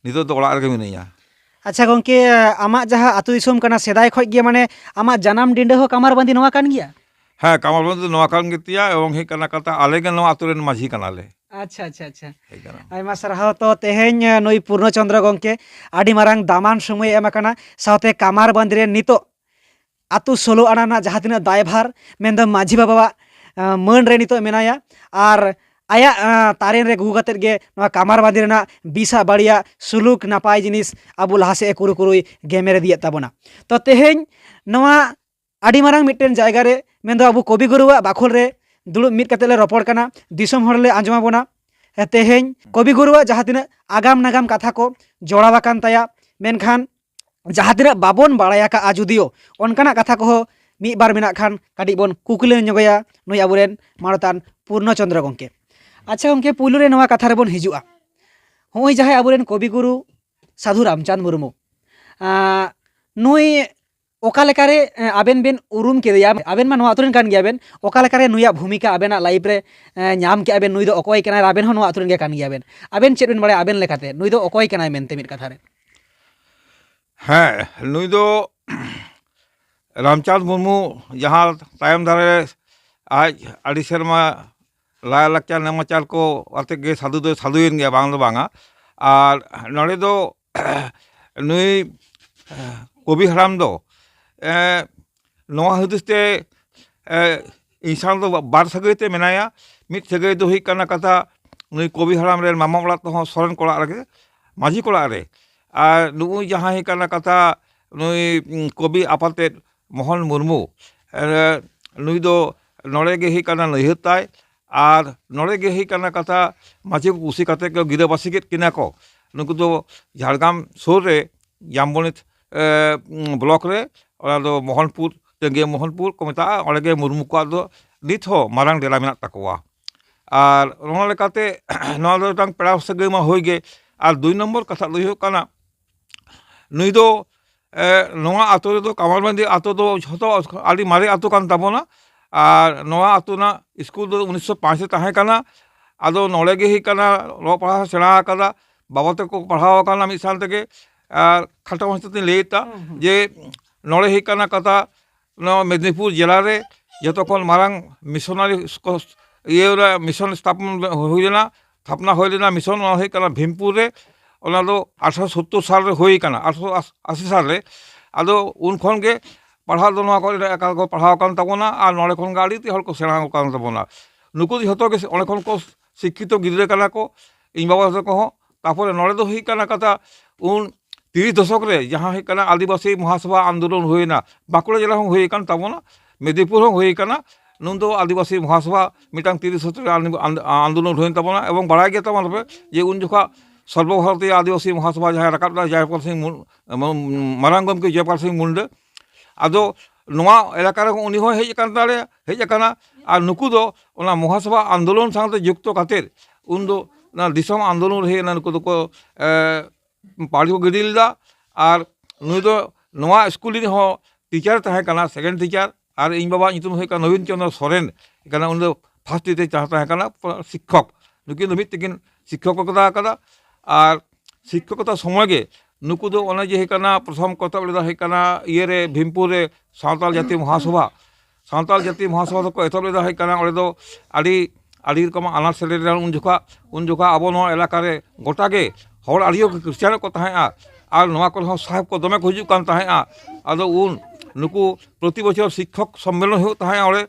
ᱱᱤᱛᱚᱜ ᱫᱚ ᱚᱲᱟᱜ ᱨᱮᱜᱮ ᱢᱤᱱᱟᱹᱧᱟ᱾ ᱟᱪᱪᱷᱟ ᱜᱚᱢᱠᱮ, ᱟᱢᱟᱜ ᱡᱟᱦᱟᱸ ᱟᱹᱛᱩ ᱫᱤᱥᱚᱢ ᱠᱟᱱᱟ, ᱥᱮᱫᱟᱭ ᱠᱷᱚᱱ ᱜᱮ ᱢᱟᱱᱮ ᱟᱢᱟᱜ ᱡᱟᱱᱟᱢ ᱰᱤᱸᱰᱟᱹ ᱦᱚᱸ ᱠᱟᱢᱟᱨ ᱵᱟᱸᱫᱷᱤ ᱱᱚᱣᱟ ᱠᱟᱱ ᱜᱮᱭᱟ? ᱦᱮᱸ, ᱠᱟᱢᱟᱨ ᱵᱟᱸᱫᱷᱤ ᱫᱚ ᱱᱚᱣᱟ ᱠᱟᱱ ᱜᱮᱛᱤᱧᱟ, ᱮᱵᱚᱝ ᱦᱩᱭᱩᱜ ᱠᱟᱱᱟ ᱠᱟᱛᱷᱟ, ᱟᱞᱮ ᱜᱮ ᱱᱚᱣᱟ ᱟᱹᱛᱩ ᱨᱮᱱ ᱢᱟᱹᱡᱷᱤ ᱠᱟᱱᱟᱞᱮ᱾ ᱟᱪᱪᱷᱟ, ᱟᱪᱪᱷᱟ, ᱟᱪᱪᱷᱟ᱾ ᱦᱩᱭᱩᱜ ᱠᱟᱱᱟ᱾ ᱟᱭᱢᱟ ᱥᱟᱨᱦᱟᱣ᱾ ᱛᱚ ᱛᱮᱦᱮᱧ, ᱮ, ᱱᱩᱭ ᱯᱩᱨᱱᱚ ᱪᱚᱸᱫᱽᱨᱚ ᱜᱚᱢᱠᱮ ᱟᱹᱰᱤ ᱢᱟᱨᱟᱝ ᱫᱟᱢᱟᱱ ᱥᱚᱢᱚᱭ ᱮ ᱮᱢ ᱟᱠᱟᱱᱟ, ᱥᱟᱶᱛᱮ ᱠᱟᱢᱟᱨ ᱵᱟᱸᱫᱷᱤ ᱨᱮ ᱱᱤᱛᱚᱜ ᱟᱹᱛᱩ ᱥᱳᱞᱳ ᱟᱱᱟ ᱨᱮᱱᱟᱜ ᱡᱟᱦᱟᱸ ᱛᱤᱱᱟᱹᱜ ᱫᱟᱭᱵᱷᱟᱨ, ᱢᱮᱱᱫᱚ ᱢᱟᱹᱡᱷᱤ ᱵᱟᱵᱟᱣᱟᱜ, ᱮ, ᱢᱟᱹᱱ ᱨᱮ ᱱᱤᱛᱚᱜ ᱢᱮᱱᱟᱭᱟ᱾ ᱟᱨ ᱟᱭᱟᱜ, ᱮ, ᱛᱟᱨᱮᱱ ᱨᱮ ᱜᱩᱜᱩ ᱠᱟᱛᱮᱫ ᱜᱮ ᱱᱚᱣᱟ ᱠᱟᱢᱟᱨ ᱵᱟᱸᱫᱷᱤ ᱨᱮᱱᱟᱜ ᱵᱤᱥᱟᱜ ᱵᱟᱹᱲᱤᱡᱟᱜ ᱥᱩᱞᱩᱠ ᱱᱟᱯᱟᱭ ᱡᱤᱱᱤᱥ ᱟᱵᱚ ᱞᱟᱦᱟ ᱥᱮᱫ ᱮ ᱠᱩᱨᱩᱠᱩᱨᱩᱭ ᱜᱮᱢᱮᱨ ᱤᱫᱤᱭᱮᱫ ᱛᱟᱵᱚᱱᱟ᱾ ᱛᱚ ᱛᱮᱦᱮᱧ ᱱᱚᱣᱟ ᱟᱹᱰᱤ ᱢᱟᱨᱟᱝ ᱢᱤᱫᱴᱮᱱ ᱡᱟᱭᱜᱟ ᱨᱮ, ᱢᱮᱱᱫᱚ ᱟᱵᱚ ᱠᱚᱵᱤ ᱜᱩᱨᱩᱣᱟᱜ ᱵᱟᱠᱷᱳᱞ ᱨᱮ ᱫᱩᱲᱩᱵ ᱢᱤᱫ ᱠᱟᱛᱮ ᱞᱮ ᱨᱚᱯᱚᱲ ᱠᱟᱱᱟ, ᱫᱤᱥᱚᱢ ᱦᱚᱲ ᱞᱮ ᱟᱸᱡᱚᱢ ᱟᱵᱚᱱᱟ᱾ ᱛᱮᱦᱮᱧ ᱠᱚᱵᱤ ᱜᱩᱨᱩᱣᱟᱜ ᱡᱟᱦᱟᱸ ᱛᱤᱱᱟᱹᱜ ᱟᱜᱟᱢ ᱱᱟᱜᱟᱢ ᱠᱟᱛᱷᱟ ᱠᱚ ᱡᱚᱲᱟᱣ ᱟᱠᱟᱱ ᱛᱟᱭᱟ, ᱢᱮᱱᱠᱷᱟᱱ ᱡᱟᱦᱟᱸ ᱛᱤᱱᱟᱹᱜ ᱵᱟᱵᱚᱱ ᱵᱟᱲᱟᱭ ᱟᱠᱟᱫᱼᱟ, ᱡᱩᱫᱤᱭᱳ ᱚᱱᱠᱟᱱᱟᱜ ᱠᱟᱛᱷᱟ ᱠᱚᱦᱚᱸ ᱢᱤᱫ ᱵᱟᱨ ᱢᱮᱱᱟᱜ ᱠᱷᱟᱱ ᱠᱟᱹᱴᱤᱡ ᱵᱚᱱ ᱠᱩᱠᱞᱤ ᱧᱚᱜᱟᱭᱟ ᱱᱩᱭ ᱟᱵᱚᱨᱮᱱ ᱢᱟᱱᱚᱛᱟᱱ ᱯᱩᱨᱱᱚ ᱪᱚᱸᱫᱽᱨᱚ ᱜᱚᱢᱠᱮ᱾ ᱟᱪᱪᱷᱟ ᱜᱚᱢᱠᱮ, ᱯᱩᱭᱞᱩ ᱨᱮ ᱱᱚᱣᱟ ᱠᱟᱛᱷᱟ ᱨᱮᱵᱚᱱ ᱦᱤᱡᱩᱜᱼᱟ, ᱱᱚᱜᱼᱚᱭ ᱡᱟᱦᱟᱸᱭ ᱟᱵᱚᱨᱮᱱ ᱠᱚᱵᱤ ᱜᱩᱨᱩ ᱥᱟᱹᱫᱷᱩ ᱨᱟᱢᱪᱟᱸᱫᱽ ᱢᱩᱨᱢᱩ, ᱟᱸ, ᱱᱩᱭ ᱚᱠᱟ ᱞᱮᱠᱟᱨᱮ ᱮ, ᱟᱵᱮᱱ ᱵᱮᱱ ᱩᱨᱩᱢ ᱠᱮᱫᱮᱭᱟ? ᱟᱵᱮᱱ ᱢᱟ ᱱᱚᱣᱟ ᱟᱹᱛᱩ ᱨᱮᱱ ᱠᱟᱱ ᱜᱮᱭᱟ ᱵᱮᱱ, ᱚᱠᱟ ᱞᱮᱠᱟᱨᱮ ᱱᱩᱭᱟᱜ ᱵᱷᱩᱢᱤᱠᱟ ᱟᱵᱮᱱᱟᱜ ᱞᱟᱭᱤᱯᱷ ᱨᱮ ᱮ, ᱧᱟᱢ ᱠᱮᱜᱼᱟ ᱵᱮᱱ? ᱱᱩᱭ ᱫᱚ ᱚᱠᱚᱭ ᱠᱟᱱᱟᱭ? ᱟᱵᱮᱱ ᱦᱚᱸ ᱱᱚᱣᱟ ᱟᱹᱛᱩ ᱨᱮᱱ ᱜᱮ ᱠᱟᱱ ᱜᱮᱭᱟ ᱵᱮᱱ, ᱟᱵᱮᱱ ᱪᱮᱫ ᱵᱮᱱ ᱵᱟᱲᱟᱭᱟ ᱟᱵᱮᱱ ᱞᱮᱠᱟᱛᱮ ᱱᱩᱭ ᱫᱚ ᱚᱠᱚᱭ ᱠᱟᱱᱟᱭ ᱢᱮᱱᱛᱮ ᱢᱤᱫ ᱠᱟᱛᱷᱟ ᱨᱮ? ᱦᱮᱸ, ᱱᱩᱭ ᱫᱚ ᱨᱟᱢᱪᱟᱸᱫᱽ ᱢᱩᱨᱢᱩ ᱡᱟᱦᱟᱸ ᱛᱟᱭᱚᱢ ᱫᱷᱟᱨᱮ ᱟᱡ ᱟᱹᱰᱤ ᱥᱮᱨᱢᱟ ᱞᱟᱭᱼᱞᱟᱠᱪᱟᱨ ᱱᱮᱢᱟᱪᱟᱨ ᱠᱚ ᱟᱛᱮ ᱜᱮ ᱥᱟᱹᱫᱷᱩ ᱫᱚᱭ ᱥᱟᱹᱫᱷᱩᱭᱮᱱ ᱜᱮᱭᱟ, ᱵᱟᱝ ᱫᱚ ᱵᱟᱝᱟ᱾ ᱟᱨ ᱱᱚᱰᱮ ᱫᱚ ᱱᱩᱭ ᱠᱚᱵᱤ ᱦᱟᱲᱟᱢ ᱫᱚ ᱮ, ᱱᱚᱣᱟ ᱦᱩᱫᱤᱥ ᱛᱮ ᱮ, ᱤᱧ ᱥᱟᱶ ᱫᱚ ᱵᱟᱨ ᱥᱟᱹᱜᱟᱹᱭ ᱛᱮ ᱢᱮᱱᱟᱭᱟ᱾ ᱢᱤᱫ ᱥᱟᱹᱜᱟᱹᱭ ᱫᱚ ᱦᱩᱭᱩᱜ ᱠᱟᱱᱟ ᱠᱟᱛᱷᱟ, ᱱᱩᱭ ᱠᱚᱵᱤ ᱦᱟᱲᱟᱢ ᱨᱮᱱ ᱢᱟᱢᱟ ᱚᱲᱟᱜ ᱛᱮᱦᱚᱸ ᱥᱚᱨᱮᱱ ᱠᱚ ᱚᱲᱟᱜ ᱨᱮᱜᱮ, ᱢᱟᱹᱡᱷᱤ ᱠᱚ ᱚᱲᱟᱜ ᱨᱮ᱾ ᱟᱨ ᱱᱩᱜᱼᱩᱭ ᱡᱟᱦᱟᱸᱭ ᱦᱩᱭᱩᱜ ᱠᱟᱱᱟ ᱠᱟᱛᱷᱟ, ᱱᱩᱭ ᱩᱸ, ᱠᱚᱵᱤ ᱟᱯᱟᱛᱮᱫ ᱢᱳᱦᱚᱱ ᱢᱩᱨᱢᱩ, ᱮ, ᱱᱩᱭ ᱫᱚ ᱱᱚᱰᱮ ᱜᱮ ᱦᱩᱭᱩᱜ ᱠᱟᱱᱟ ᱱᱟᱹᱭᱦᱟᱹᱨ ᱛᱟᱭ᱾ ᱟᱨ ᱱᱚᱰᱮ ᱜᱮ ᱦᱩᱭᱩᱜ ᱠᱟᱱᱟ ᱠᱟᱛᱷᱟ, ᱢᱟᱹᱡᱷᱤ ᱠᱚ ᱠᱩᱥᱤ ᱠᱟᱛᱮ ᱠᱚ ᱜᱤᱨᱟᱹᱵᱟᱹᱥᱤ ᱠᱮᱫ ᱠᱤᱱᱟ ᱠᱚ᱾ ᱱᱩᱠᱩ ᱫᱚ ᱡᱷᱟᱲᱜᱨᱟᱢ ᱥᱩᱨ ᱨᱮ ᱡᱟᱢᱵᱚᱱᱤ ᱮ, ᱩᱸ, ᱵᱞᱚᱠ ᱨᱮ, ᱚᱱᱟ ᱫᱚ ᱢᱳᱦᱚᱱᱯᱩᱨ, ᱴᱟᱺᱜᱤᱭᱟᱹ ᱢᱳᱦᱚᱱᱯᱩᱨ ᱠᱚ ᱢᱮᱛᱟᱜᱼᱟ᱾ ᱚᱸᱰᱮ ᱜᱮ ᱢᱩᱨᱢᱩ ᱠᱚᱣᱟᱜ ᱫᱚ ᱱᱤᱛ ᱦᱚᱸ ᱢᱟᱨᱟᱝ ᱰᱮᱨᱟ ᱢᱮᱱᱟᱜ ᱛᱟᱠᱚᱣᱟ᱾ ᱟᱨ ᱚᱱᱟ ᱞᱮᱠᱟᱛᱮ ᱱᱚᱣᱟ ᱫᱚ ᱢᱤᱫᱴᱟᱝ ᱯᱮᱲᱟ ᱥᱟᱹᱜᱟᱹᱭ ᱢᱟ ᱦᱩᱭ ᱜᱮ, ᱟᱨ ᱫᱩᱭ ᱱᱚᱢᱵᱚᱨ ᱠᱟᱛᱷᱟ ᱫᱚ ᱦᱩᱭᱩᱜ ᱠᱟᱱᱟ, ᱱᱩᱭ ᱫᱚ ᱮ, ᱱᱚᱣᱟ ᱟᱛᱳ ᱨᱮᱫᱚ ᱠᱟᱢᱟᱨᱵᱟᱸᱫᱤ ᱟᱛᱳ ᱫᱚ ᱡᱷᱚᱛᱚ ᱟᱹᱰᱤ ᱢᱟᱨᱮ ᱟᱛᱳ ᱠᱟᱱ ᱛᱟᱵᱚᱱᱟ᱾ ᱟᱨ ᱱᱚᱣᱟ ᱟᱛᱳ ᱨᱮᱱᱟᱜ ᱥᱠᱩᱞ ᱫᱚ ᱩᱱᱤᱥᱥᱚ ᱯᱟᱸᱪ ᱨᱮ ᱛᱟᱦᱮᱸ ᱠᱟᱱᱟ᱾ ᱟᱫᱚ ᱱᱚᱰᱮ ᱜᱮ ᱦᱩᱭᱩᱜ ᱠᱟᱱᱟ ᱚᱞᱚᱜ ᱯᱟᱲᱦᱟᱣ ᱥᱮᱬᱟ ᱟᱠᱟᱫᱟ, ᱵᱟᱵᱟ ᱛᱟᱠᱚ ᱠᱚ ᱯᱟᱲᱦᱟᱣ ᱟᱠᱟᱱᱟ ᱢᱤᱫ ᱥᱟᱶ ᱛᱮᱜᱮ᱾ ᱟᱨ ᱠᱷᱟᱴᱚ ᱢᱟᱪᱷᱟ ᱛᱮᱧ ᱞᱟᱹᱭ ᱮᱫᱟ ᱦᱩᱸ, ᱦᱩᱸ᱾ ᱡᱮ ᱱᱚᱰᱮ ᱦᱩᱭᱩᱜ ᱠᱟᱱᱟ ᱠᱟᱛᱷᱟ, ᱱᱚᱣᱟ ᱢᱮᱫᱽᱱᱤᱯᱩᱨ ᱡᱮᱞᱟ ᱨᱮ ᱡᱚᱛᱚ ᱠᱷᱚᱱ ᱢᱟᱨᱟᱝ ᱢᱤᱥᱚᱱᱟᱨᱤ ᱠᱚ ᱤᱭᱟᱹ ᱨᱮ ᱢᱤᱥᱚᱱ ᱥᱛᱷᱟᱯᱚᱱ ᱦᱩᱭ ᱞᱮᱱᱟ, ᱛᱷᱟᱯᱱᱟ ᱦᱩᱭ ᱞᱮᱱᱟ ᱢᱤᱥᱚᱱ, ᱚᱱᱟ ᱦᱩᱭᱩᱜ ᱠᱟᱱᱟ ᱵᱷᱤᱢᱯᱩᱨ ᱨᱮ᱾ ᱚᱱᱟ ᱫᱚ ᱟᱴᱷᱨᱚᱥᱚ ᱥᱳᱛᱛᱳᱨ ᱥᱟᱞ ᱨᱮ ᱦᱩᱭ ᱠᱟᱱᱟ, ᱟᱴᱷᱨᱚᱥᱚ ᱟᱥᱤ ᱥᱟᱞ ᱨᱮ᱾ ᱟᱫᱚ ᱩᱱ ᱠᱷᱚᱱ ᱜᱮ ᱯᱟᱲᱦᱟᱣ ᱫᱚ ᱱᱚᱣᱟ ᱠᱚᱨᱮ ᱮᱠᱟᱞ ᱠᱚ ᱯᱟᱲᱦᱟᱣ ᱟᱠᱟᱱ ᱛᱟᱵᱚᱱᱟ, ᱟᱨ ᱱᱚᱰᱮ ᱠᱷᱚᱱ ᱜᱮ ᱟᱹᱰᱤ ᱦᱚᱲ ᱠᱚ ᱥᱮᱬᱟ ᱟᱠᱟᱱ ᱛᱟᱵᱚᱱᱟ᱾ ᱱᱩᱠᱩ ᱫᱚ ᱡᱷᱚᱛᱚ ᱜᱮ ᱚᱸᱰᱮ ᱠᱷᱚᱱ ᱠᱚ ᱥᱤᱠᱠᱷᱤᱛᱚ ᱜᱤᱫᱽᱨᱟᱹ ᱠᱟᱱᱟ ᱠᱚ, ᱤᱧ ᱵᱟᱵᱟ ᱛᱟᱠᱚ ᱦᱚᱸ᱾ ᱛᱟᱨᱯᱚᱨᱮ ᱱᱚᱰᱮ ᱫᱚ ᱦᱩᱭᱩᱜ ᱠᱟᱱᱟ ᱠᱟᱛᱷᱟ, ᱩᱱ ᱛᱤᱨᱤᱥ ᱫᱚᱥᱚᱠ ᱨᱮ ᱡᱟᱦᱟᱸ ᱦᱩᱭᱩᱜ ᱠᱟᱱᱟ ᱟᱹᱫᱤᱵᱟᱹᱥᱤ ᱢᱚᱦᱟᱥᱚᱵᱷᱟ ᱟᱱᱫᱳᱞᱚᱱ ᱦᱩᱭᱮᱱᱟ, ᱵᱟᱸᱠᱩᱲᱟ ᱡᱮᱞᱟ ᱦᱚᱸ ᱦᱩᱭ ᱟᱠᱟᱱ ᱛᱟᱵᱚᱱᱟ, ᱢᱮᱫᱤᱱᱯᱩᱨ ᱦᱚᱸ ᱦᱩᱭ ᱟᱠᱟᱱᱟ᱾ ᱱᱩᱱ ᱫᱚ ᱟᱹᱫᱤᱵᱟᱹᱥᱤ ᱢᱚᱦᱟᱥᱚᱵᱷᱟ ᱢᱤᱫᱴᱟᱝ ᱛᱤᱨᱤᱥ ᱫᱚᱥᱚᱠ ᱨᱮ ᱟᱱ-, ᱟᱱ-, ᱟᱱᱫᱳᱞᱚᱱ ᱦᱩᱭᱮᱱ ᱛᱟᱵᱚᱱᱟ᱾ ᱮᱵᱚᱝ ᱵᱟᱲᱟᱭ ᱜᱮ ᱛᱟᱵᱚᱱ ᱯᱮ ᱡᱮ ᱩᱱ ᱡᱚᱠᱷᱟ ᱥᱚᱨᱵᱚ ᱵᱷᱟᱨᱚᱛᱤᱭᱚ ᱟᱹᱫᱤᱵᱟᱹᱥᱤ ᱢᱚᱦᱟᱥᱚᱵᱷᱟ ᱡᱟᱦᱟᱸᱭ ᱨᱟᱠᱟᱵ ᱞᱮᱫᱟ ᱡᱚᱭᱯᱟᱞ ᱥᱤᱝ ᱢᱩᱨ-, ᱢᱟᱨᱟᱝ ᱜᱚᱢᱠᱮ ᱡᱚᱭᱯᱟᱞ ᱥᱤᱝ ᱢᱩᱱᱰᱟᱹ᱾ ᱟᱫᱚ ᱱᱚᱣᱟ ᱮᱞᱟᱠᱟ ᱨᱮ ᱩᱱᱤ ᱦᱚᱸᱭ ᱦᱮᱡ ᱟᱠᱟᱱ ᱛᱟᱞᱮᱭᱟ, ᱦᱮᱡ ᱟᱠᱟᱱᱟ᱾ ᱟᱨ ᱱᱩᱠᱩ ᱫᱚ ᱚᱱᱟ ᱢᱚᱦᱟᱥᱚᱵᱷᱟ ᱟᱱᱫᱳᱞᱚᱱ ᱥᱟᱶᱛᱮ ᱡᱩᱠᱛᱚ ᱠᱟᱛᱮᱫ ᱩᱱ ᱫᱚ ᱚᱱᱟ ᱫᱤᱥᱚᱢ ᱟᱱᱫᱳᱞᱚᱱ ᱨᱮ ᱦᱮᱡ ᱮᱱᱟ᱾ ᱱᱩᱠᱩ ᱫᱚᱠᱚ, ᱮ, ᱯᱟᱹᱲᱤ ᱠᱚ ᱜᱤᱰᱤ ᱞᱮᱫᱟ᱾ ᱟᱨ ᱱᱩᱭ ᱫᱚ ᱱᱚᱣᱟ ᱥᱠᱩᱞ ᱨᱤᱱᱤᱡ ᱦᱚᱸ ᱴᱤᱪᱟᱨ ᱛᱟᱦᱮᱸ ᱠᱟᱱᱟ, ᱥᱮᱠᱮᱱᱰ ᱴᱤᱪᱟᱨ, ᱟᱨ ᱤᱧ ᱵᱟᱵᱟᱣᱟᱜ ᱧᱩᱛᱩᱢ ᱦᱩᱭᱩᱜ ᱠᱟᱱᱟ ᱱᱚᱵᱤᱱ ᱪᱚᱸᱫᱽᱨᱚ ᱥᱚᱨᱮᱱ ᱠᱟᱱᱟ, ᱩᱱᱤ ᱫᱚ ᱯᱷᱟᱥᱴ ᱴᱤᱪᱟᱨ ᱛᱟᱦᱮᱸ ᱠᱟᱱᱟ, ᱥᱤᱠᱠᱷᱚᱠ᱾ ᱱᱩᱠᱤᱱ ᱫᱚ ᱢᱤᱫ ᱛᱮᱠᱤᱱ ᱥᱤᱠᱠᱷᱚᱠᱚᱛᱟ ᱟᱠᱟᱫᱟ᱾ ᱟᱨ ᱥᱤᱠᱠᱷᱚᱠᱚᱛᱟ ᱥᱚᱢᱚᱭ ᱜᱮ ᱱᱩᱠᱩ ᱫᱚ ᱚᱱᱮ ᱡᱮ ᱦᱩᱭᱩᱜ ᱠᱟᱱᱟ, ᱯᱨᱚᱛᱷᱚᱢ ᱠᱚ ᱮᱛᱚᱦᱚᱵ ᱞᱮᱫᱟ ᱦᱩᱭᱩᱜ ᱠᱟᱱᱟ ᱤᱭᱟᱹᱨᱮ, ᱵᱷᱤᱢᱯᱩᱨ ᱨᱮ ᱥᱟᱱᱛᱟᱲ ᱡᱟᱹᱛᱤ ᱢᱚᱦᱟᱥᱚᱵᱷᱟ, ᱥᱟᱱᱛᱟᱲ ᱡᱟᱹᱛᱤ ᱢᱚᱦᱟᱥᱚᱵᱷᱟ ᱫᱚᱠᱚ ᱮᱛᱚᱦᱚᱵ ᱞᱮᱫᱟ ᱦᱩᱭᱩᱜ ᱠᱟᱱᱟ, ᱚᱸᱰᱮ ᱫᱚ ᱟᱹᱰᱤ ᱟᱹᱰᱤ ᱨᱚᱠᱚᱢᱟᱜ ᱟᱱᱟᱴ ᱥᱮᱴᱮᱨ ᱞᱮᱱᱟ ᱩᱱ ᱡᱚᱠᱷᱟ᱾ ᱩᱱ ᱡᱚᱠᱷᱟ ᱟᱵᱚ ᱱᱚᱣᱟ ᱮᱞᱟᱠᱟ ᱨᱮ ᱜᱚᱴᱟ ᱜᱮ ᱦᱚᱲ ᱟᱹᱰᱤ ᱦᱚᱲ ᱠᱚ ᱠᱷᱨᱤᱥᱪᱟᱱᱚᱜ ᱠᱚ ᱛᱟᱦᱮᱸᱜᱼᱟ, ᱟᱨ ᱱᱚᱣᱟ ᱠᱚᱨᱮ ᱦᱚᱸ ᱥᱟᱦᱮᱵᱽ ᱠᱚ ᱫᱚᱢᱮ ᱠᱚ ᱦᱤᱡᱩᱜ ᱠᱟᱱ ᱛᱟᱦᱮᱸᱜᱼᱟ᱾ ᱟᱫᱚ ᱩᱱ ᱱᱩᱠᱩ ᱯᱨᱚᱛᱤ ᱵᱚᱪᱷᱚᱨ ᱥᱤᱠᱠᱷᱚᱠ ᱥᱚᱢᱢᱮᱞᱚᱱ ᱦᱩᱭᱩᱜ ᱛᱟᱦᱮᱸᱜᱼᱟ ᱚᱸᱰᱮ,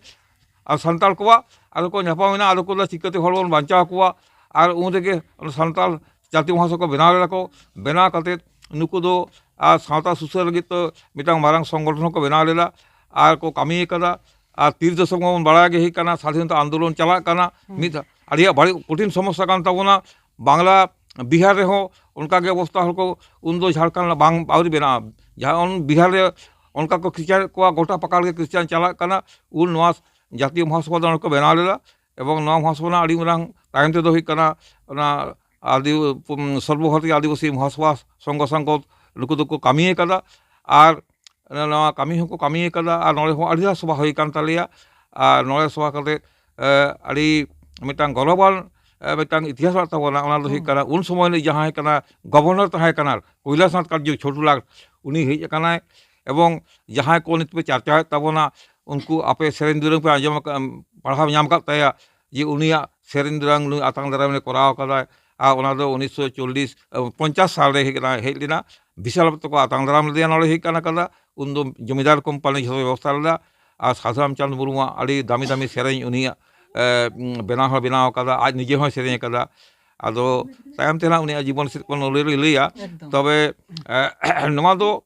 ᱟᱨ ᱥᱟᱱᱛᱟᱲ ᱠᱚᱣᱟᱜ ᱟᱫᱚ ᱠᱚ ᱧᱟᱯᱟᱢ ᱮᱱᱟ, ᱟᱫᱚ ᱠᱚ ᱞᱟᱹᱭᱟ, ᱪᱤᱠᱟᱹᱛᱮ ᱦᱚᱲ ᱵᱚᱱ ᱵᱟᱧᱪᱟᱣ ᱠᱚᱣᱟ? ᱟᱨ ᱩᱱ ᱨᱮᱜᱮ ᱚᱱᱟ ᱥᱟᱱᱛᱟᱲ ᱡᱟᱹᱛᱤ ᱢᱚᱦᱟᱥᱚᱵᱷᱟ ᱠᱚ ᱵᱮᱱᱟᱣ ᱞᱮᱫᱟ ᱠᱚ᱾ ᱵᱮᱱᱟᱣ ᱠᱟᱛᱮᱫ ᱱᱩᱠᱩ ᱫᱚ ᱟᱨ ᱥᱟᱶᱛᱟ ᱥᱩᱥᱟᱹᱨ ᱞᱟᱹᱜᱤᱫ ᱛᱮ ᱢᱤᱫᱴᱟᱝ ᱢᱟᱨᱟᱝ ᱥᱚᱝᱜᱚᱴᱷᱚᱱ ᱦᱚᱸᱠᱚ ᱵᱮᱱᱟᱣ ᱞᱮᱫᱟ ᱟᱨ ᱠᱚ ᱠᱟᱹᱢᱤ ᱟᱠᱟᱫᱟ᱾ ᱟᱨ ᱛᱤᱨᱤᱥ ᱫᱚᱥᱚᱠ ᱢᱟᱵᱚᱱ ᱵᱟᱲᱟᱭ ᱜᱮ ᱦᱩᱭᱩᱜ ᱠᱟᱱᱟ, ᱥᱟᱫᱷᱤᱱᱚᱛᱟ ᱟᱱᱫᱳᱞᱚᱱ ᱪᱟᱞᱟᱜ ᱠᱟᱱᱟ᱾ ᱦᱩᱸ᱾ ᱢᱤᱫ ᱟᱹᱰᱤ ᱵᱟᱹᱲᱤᱡ ᱠᱚᱴᱷᱤᱱ ᱥᱚᱢᱚᱥᱥᱟ ᱠᱟᱱ ᱛᱟᱵᱚᱱᱟ᱾ ᱵᱟᱝᱞᱟ, ᱵᱤᱦᱟᱨ ᱨᱮᱦᱚᱸ ᱚᱱᱠᱟ ᱜᱮ ᱚᱵᱚᱥᱛᱟ, ᱦᱚᱲ ᱠᱚ ᱩᱱᱫᱚ ᱡᱷᱟᱲᱠᱷᱚᱸᱰ ᱵᱟᱝ ᱟᱹᱣᱨᱤ ᱵᱮᱱᱟᱜᱼᱟ᱾ ᱡᱟᱦᱟᱸ ᱵᱤᱦᱟᱨ ᱨᱮ ᱚᱱᱠᱟ ᱠᱚ ᱠᱷᱨᱤᱥᱪᱟᱱ ᱠᱚᱣᱟ, ᱜᱚᱴᱟ ᱯᱟᱠᱟᱲ ᱜᱮ ᱠᱷᱨᱤᱥᱪᱟᱱ ᱪᱟᱞᱟᱜ ᱠᱟᱱᱟ᱾ ᱩᱱ ᱱᱚᱣᱟ ᱡᱟᱛᱤᱭᱚ ᱢᱚᱦᱟᱥᱚᱵᱷᱟ ᱫᱚ ᱚᱸᱰᱮ ᱠᱚ ᱵᱮᱱᱟᱣ ᱞᱮᱫᱟ᱾ ᱮᱵᱚᱝ ᱱᱚᱣᱟ ᱢᱚᱦᱟᱥᱚᱵᱷᱟ ᱨᱮᱱᱟᱜ ᱟᱹᱰᱤ ᱢᱟᱨᱟᱝ ᱛᱟᱭᱚᱢ ᱛᱮᱫᱚ ᱦᱩᱭᱩᱜ ᱠᱟᱱᱟ ᱚᱱᱟ ᱟᱹᱫᱤ-, ᱩᱯ-, ᱥᱚᱨᱵᱚᱵᱷᱟᱨᱚᱛᱤᱭᱚ ᱟᱹᱫᱤᱵᱟᱹᱥᱤ ᱢᱚᱦᱟᱥᱚᱵᱷᱟ ᱥᱚᱝᱜᱷᱚ ᱥᱚᱝᱜᱚ ᱱᱩᱠᱩ ᱫᱚᱠᱚ ᱠᱟᱹᱢᱤ ᱟᱠᱟᱫᱟ᱾ ᱟᱨ ᱱᱚᱣᱟ ᱠᱟᱹᱢᱤ ᱦᱚᱸᱠᱚ ᱠᱟᱹᱢᱤ ᱟᱠᱟᱫᱟ᱾ ᱟᱨ ᱱᱚᱰᱮ ᱦᱚᱸ ᱟᱹᱰᱤ ᱫᱷᱟᱣ ᱥᱚᱵᱷᱟ ᱦᱩᱭ ᱟᱠᱟᱱ ᱛᱟᱞᱮᱭᱟ᱾ ᱟᱨ ᱱᱚᱰᱮ ᱥᱚᱵᱷᱟ ᱠᱟᱛᱮ, ᱮ, ᱟᱹᱰᱤ ᱢᱤᱫᱴᱟᱝ ᱜᱚᱨᱚᱵᱟᱱ, ᱮ, ᱢᱤᱫᱴᱟᱝ ᱤᱛᱤᱦᱟᱥ ᱢᱮᱱᱟᱜ ᱛᱟᱵᱚᱱᱟ᱾ ᱚᱱᱟ ᱫᱚ ᱦᱩᱭᱩᱜ ᱦᱩᱸ᱾ ᱠᱟᱱᱟ ᱩᱱ ᱥᱚᱢᱚᱭ ᱨᱤᱱᱤᱡ ᱡᱟᱦᱟᱸᱭ ᱠᱟᱱᱟ ᱜᱚᱵᱷᱚᱨᱱᱚᱨ ᱛᱟᱦᱮᱸ ᱠᱟᱱᱟ ᱠᱚᱭᱞᱟᱥᱱᱟᱛᱷ ᱠᱟᱴᱡᱩ ᱪᱷᱳᱴᱩᱞᱟᱞ, ᱩᱱᱤ ᱦᱮᱡ ᱟᱠᱟᱱᱟᱭ᱾ ᱮᱵᱚᱝ ᱡᱟᱦᱟᱸᱭ ᱠᱚ ᱱᱤᱛ ᱯᱮ ᱪᱟᱨᱪᱟᱣᱮᱫ ᱛᱟᱵᱚᱱᱟ, ᱩᱱᱠᱩ ᱟᱯᱮ ᱥᱮᱨᱮᱧ ᱫᱩᱨᱟᱹᱝ ᱯᱮ ᱟᱸᱡᱚᱢ ᱟᱠᱟᱫ, ᱯᱟᱲᱦᱟᱣ ᱧᱟᱢ ᱟᱠᱟᱫ ᱛᱟᱭᱟ ᱡᱮ ᱩᱱᱤᱭᱟᱜ ᱥᱮᱨᱮᱧ ᱫᱩᱨᱟᱹᱝ ᱱᱩᱭ ᱟᱛᱟᱝ ᱫᱟᱨᱟᱢ ᱨᱮ ᱠᱚᱨᱟᱣ ᱟᱠᱟᱫᱟᱭ᱾ ᱟᱨ ᱚᱱᱟ ᱫᱚ ᱩᱱᱤᱥᱥᱚ ᱪᱚᱞᱞᱤᱥ, ᱮ, ᱯᱚᱧᱪᱟᱥ ᱥᱟᱞ ᱨᱮ ᱦᱮᱡ ᱠᱟᱱᱟ, ᱦᱮᱡ ᱞᱮᱱᱟ᱾ ᱵᱤᱥᱟᱞ ᱵᱟᱵᱩ ᱛᱟᱠᱚ ᱟᱛᱟᱝ ᱫᱟᱨᱟᱢ ᱞᱮᱫᱮᱭᱟ, ᱱᱚᱰᱮ ᱦᱮᱡ ᱠᱟᱱᱟ ᱠᱟᱫᱟ᱾ ᱩᱱᱫᱚ ᱡᱚᱢᱤᱫᱟᱨ ᱠᱳᱢᱯᱟᱱᱤ ᱡᱷᱚᱛᱚ ᱵᱮᱵᱚᱥᱛᱷᱟ ᱞᱮᱫᱟ᱾ ᱟᱨ ᱥᱟᱫᱷᱩ ᱨᱟᱢᱪᱟᱸᱫᱽ ᱢᱩᱨᱢᱩᱣᱟᱜ ᱟᱹᱰᱤ ᱫᱟᱹᱢᱤ ᱫᱟᱹᱢᱤ ᱥᱮᱨᱮᱧ ᱩᱱᱤᱭᱟᱜ, ᱮ, ᱵᱮᱱᱟᱣ ᱦᱚᱸ ᱵᱮᱱᱟᱣ ᱟᱠᱟᱫᱟ, ᱟᱡ ᱱᱤᱡᱮ ᱦᱚᱸᱭ ᱥᱮᱨᱮᱧ ᱟᱠᱟᱫᱟ᱾ ᱟᱫᱚ ᱛᱟᱭᱚᱢ ᱛᱮ ᱱᱟᱜ ᱩᱱᱤᱭᱟᱜ ᱡᱤᱵᱚᱱ ᱥᱮᱫ ᱠᱚ ᱞᱟᱹᱭ, ᱞᱟᱹᱭᱟ᱾ ᱮᱠᱫᱚᱢ᱾ ᱛᱚᱵᱮ, ᱮ, ᱱᱚᱣᱟ ᱫᱚ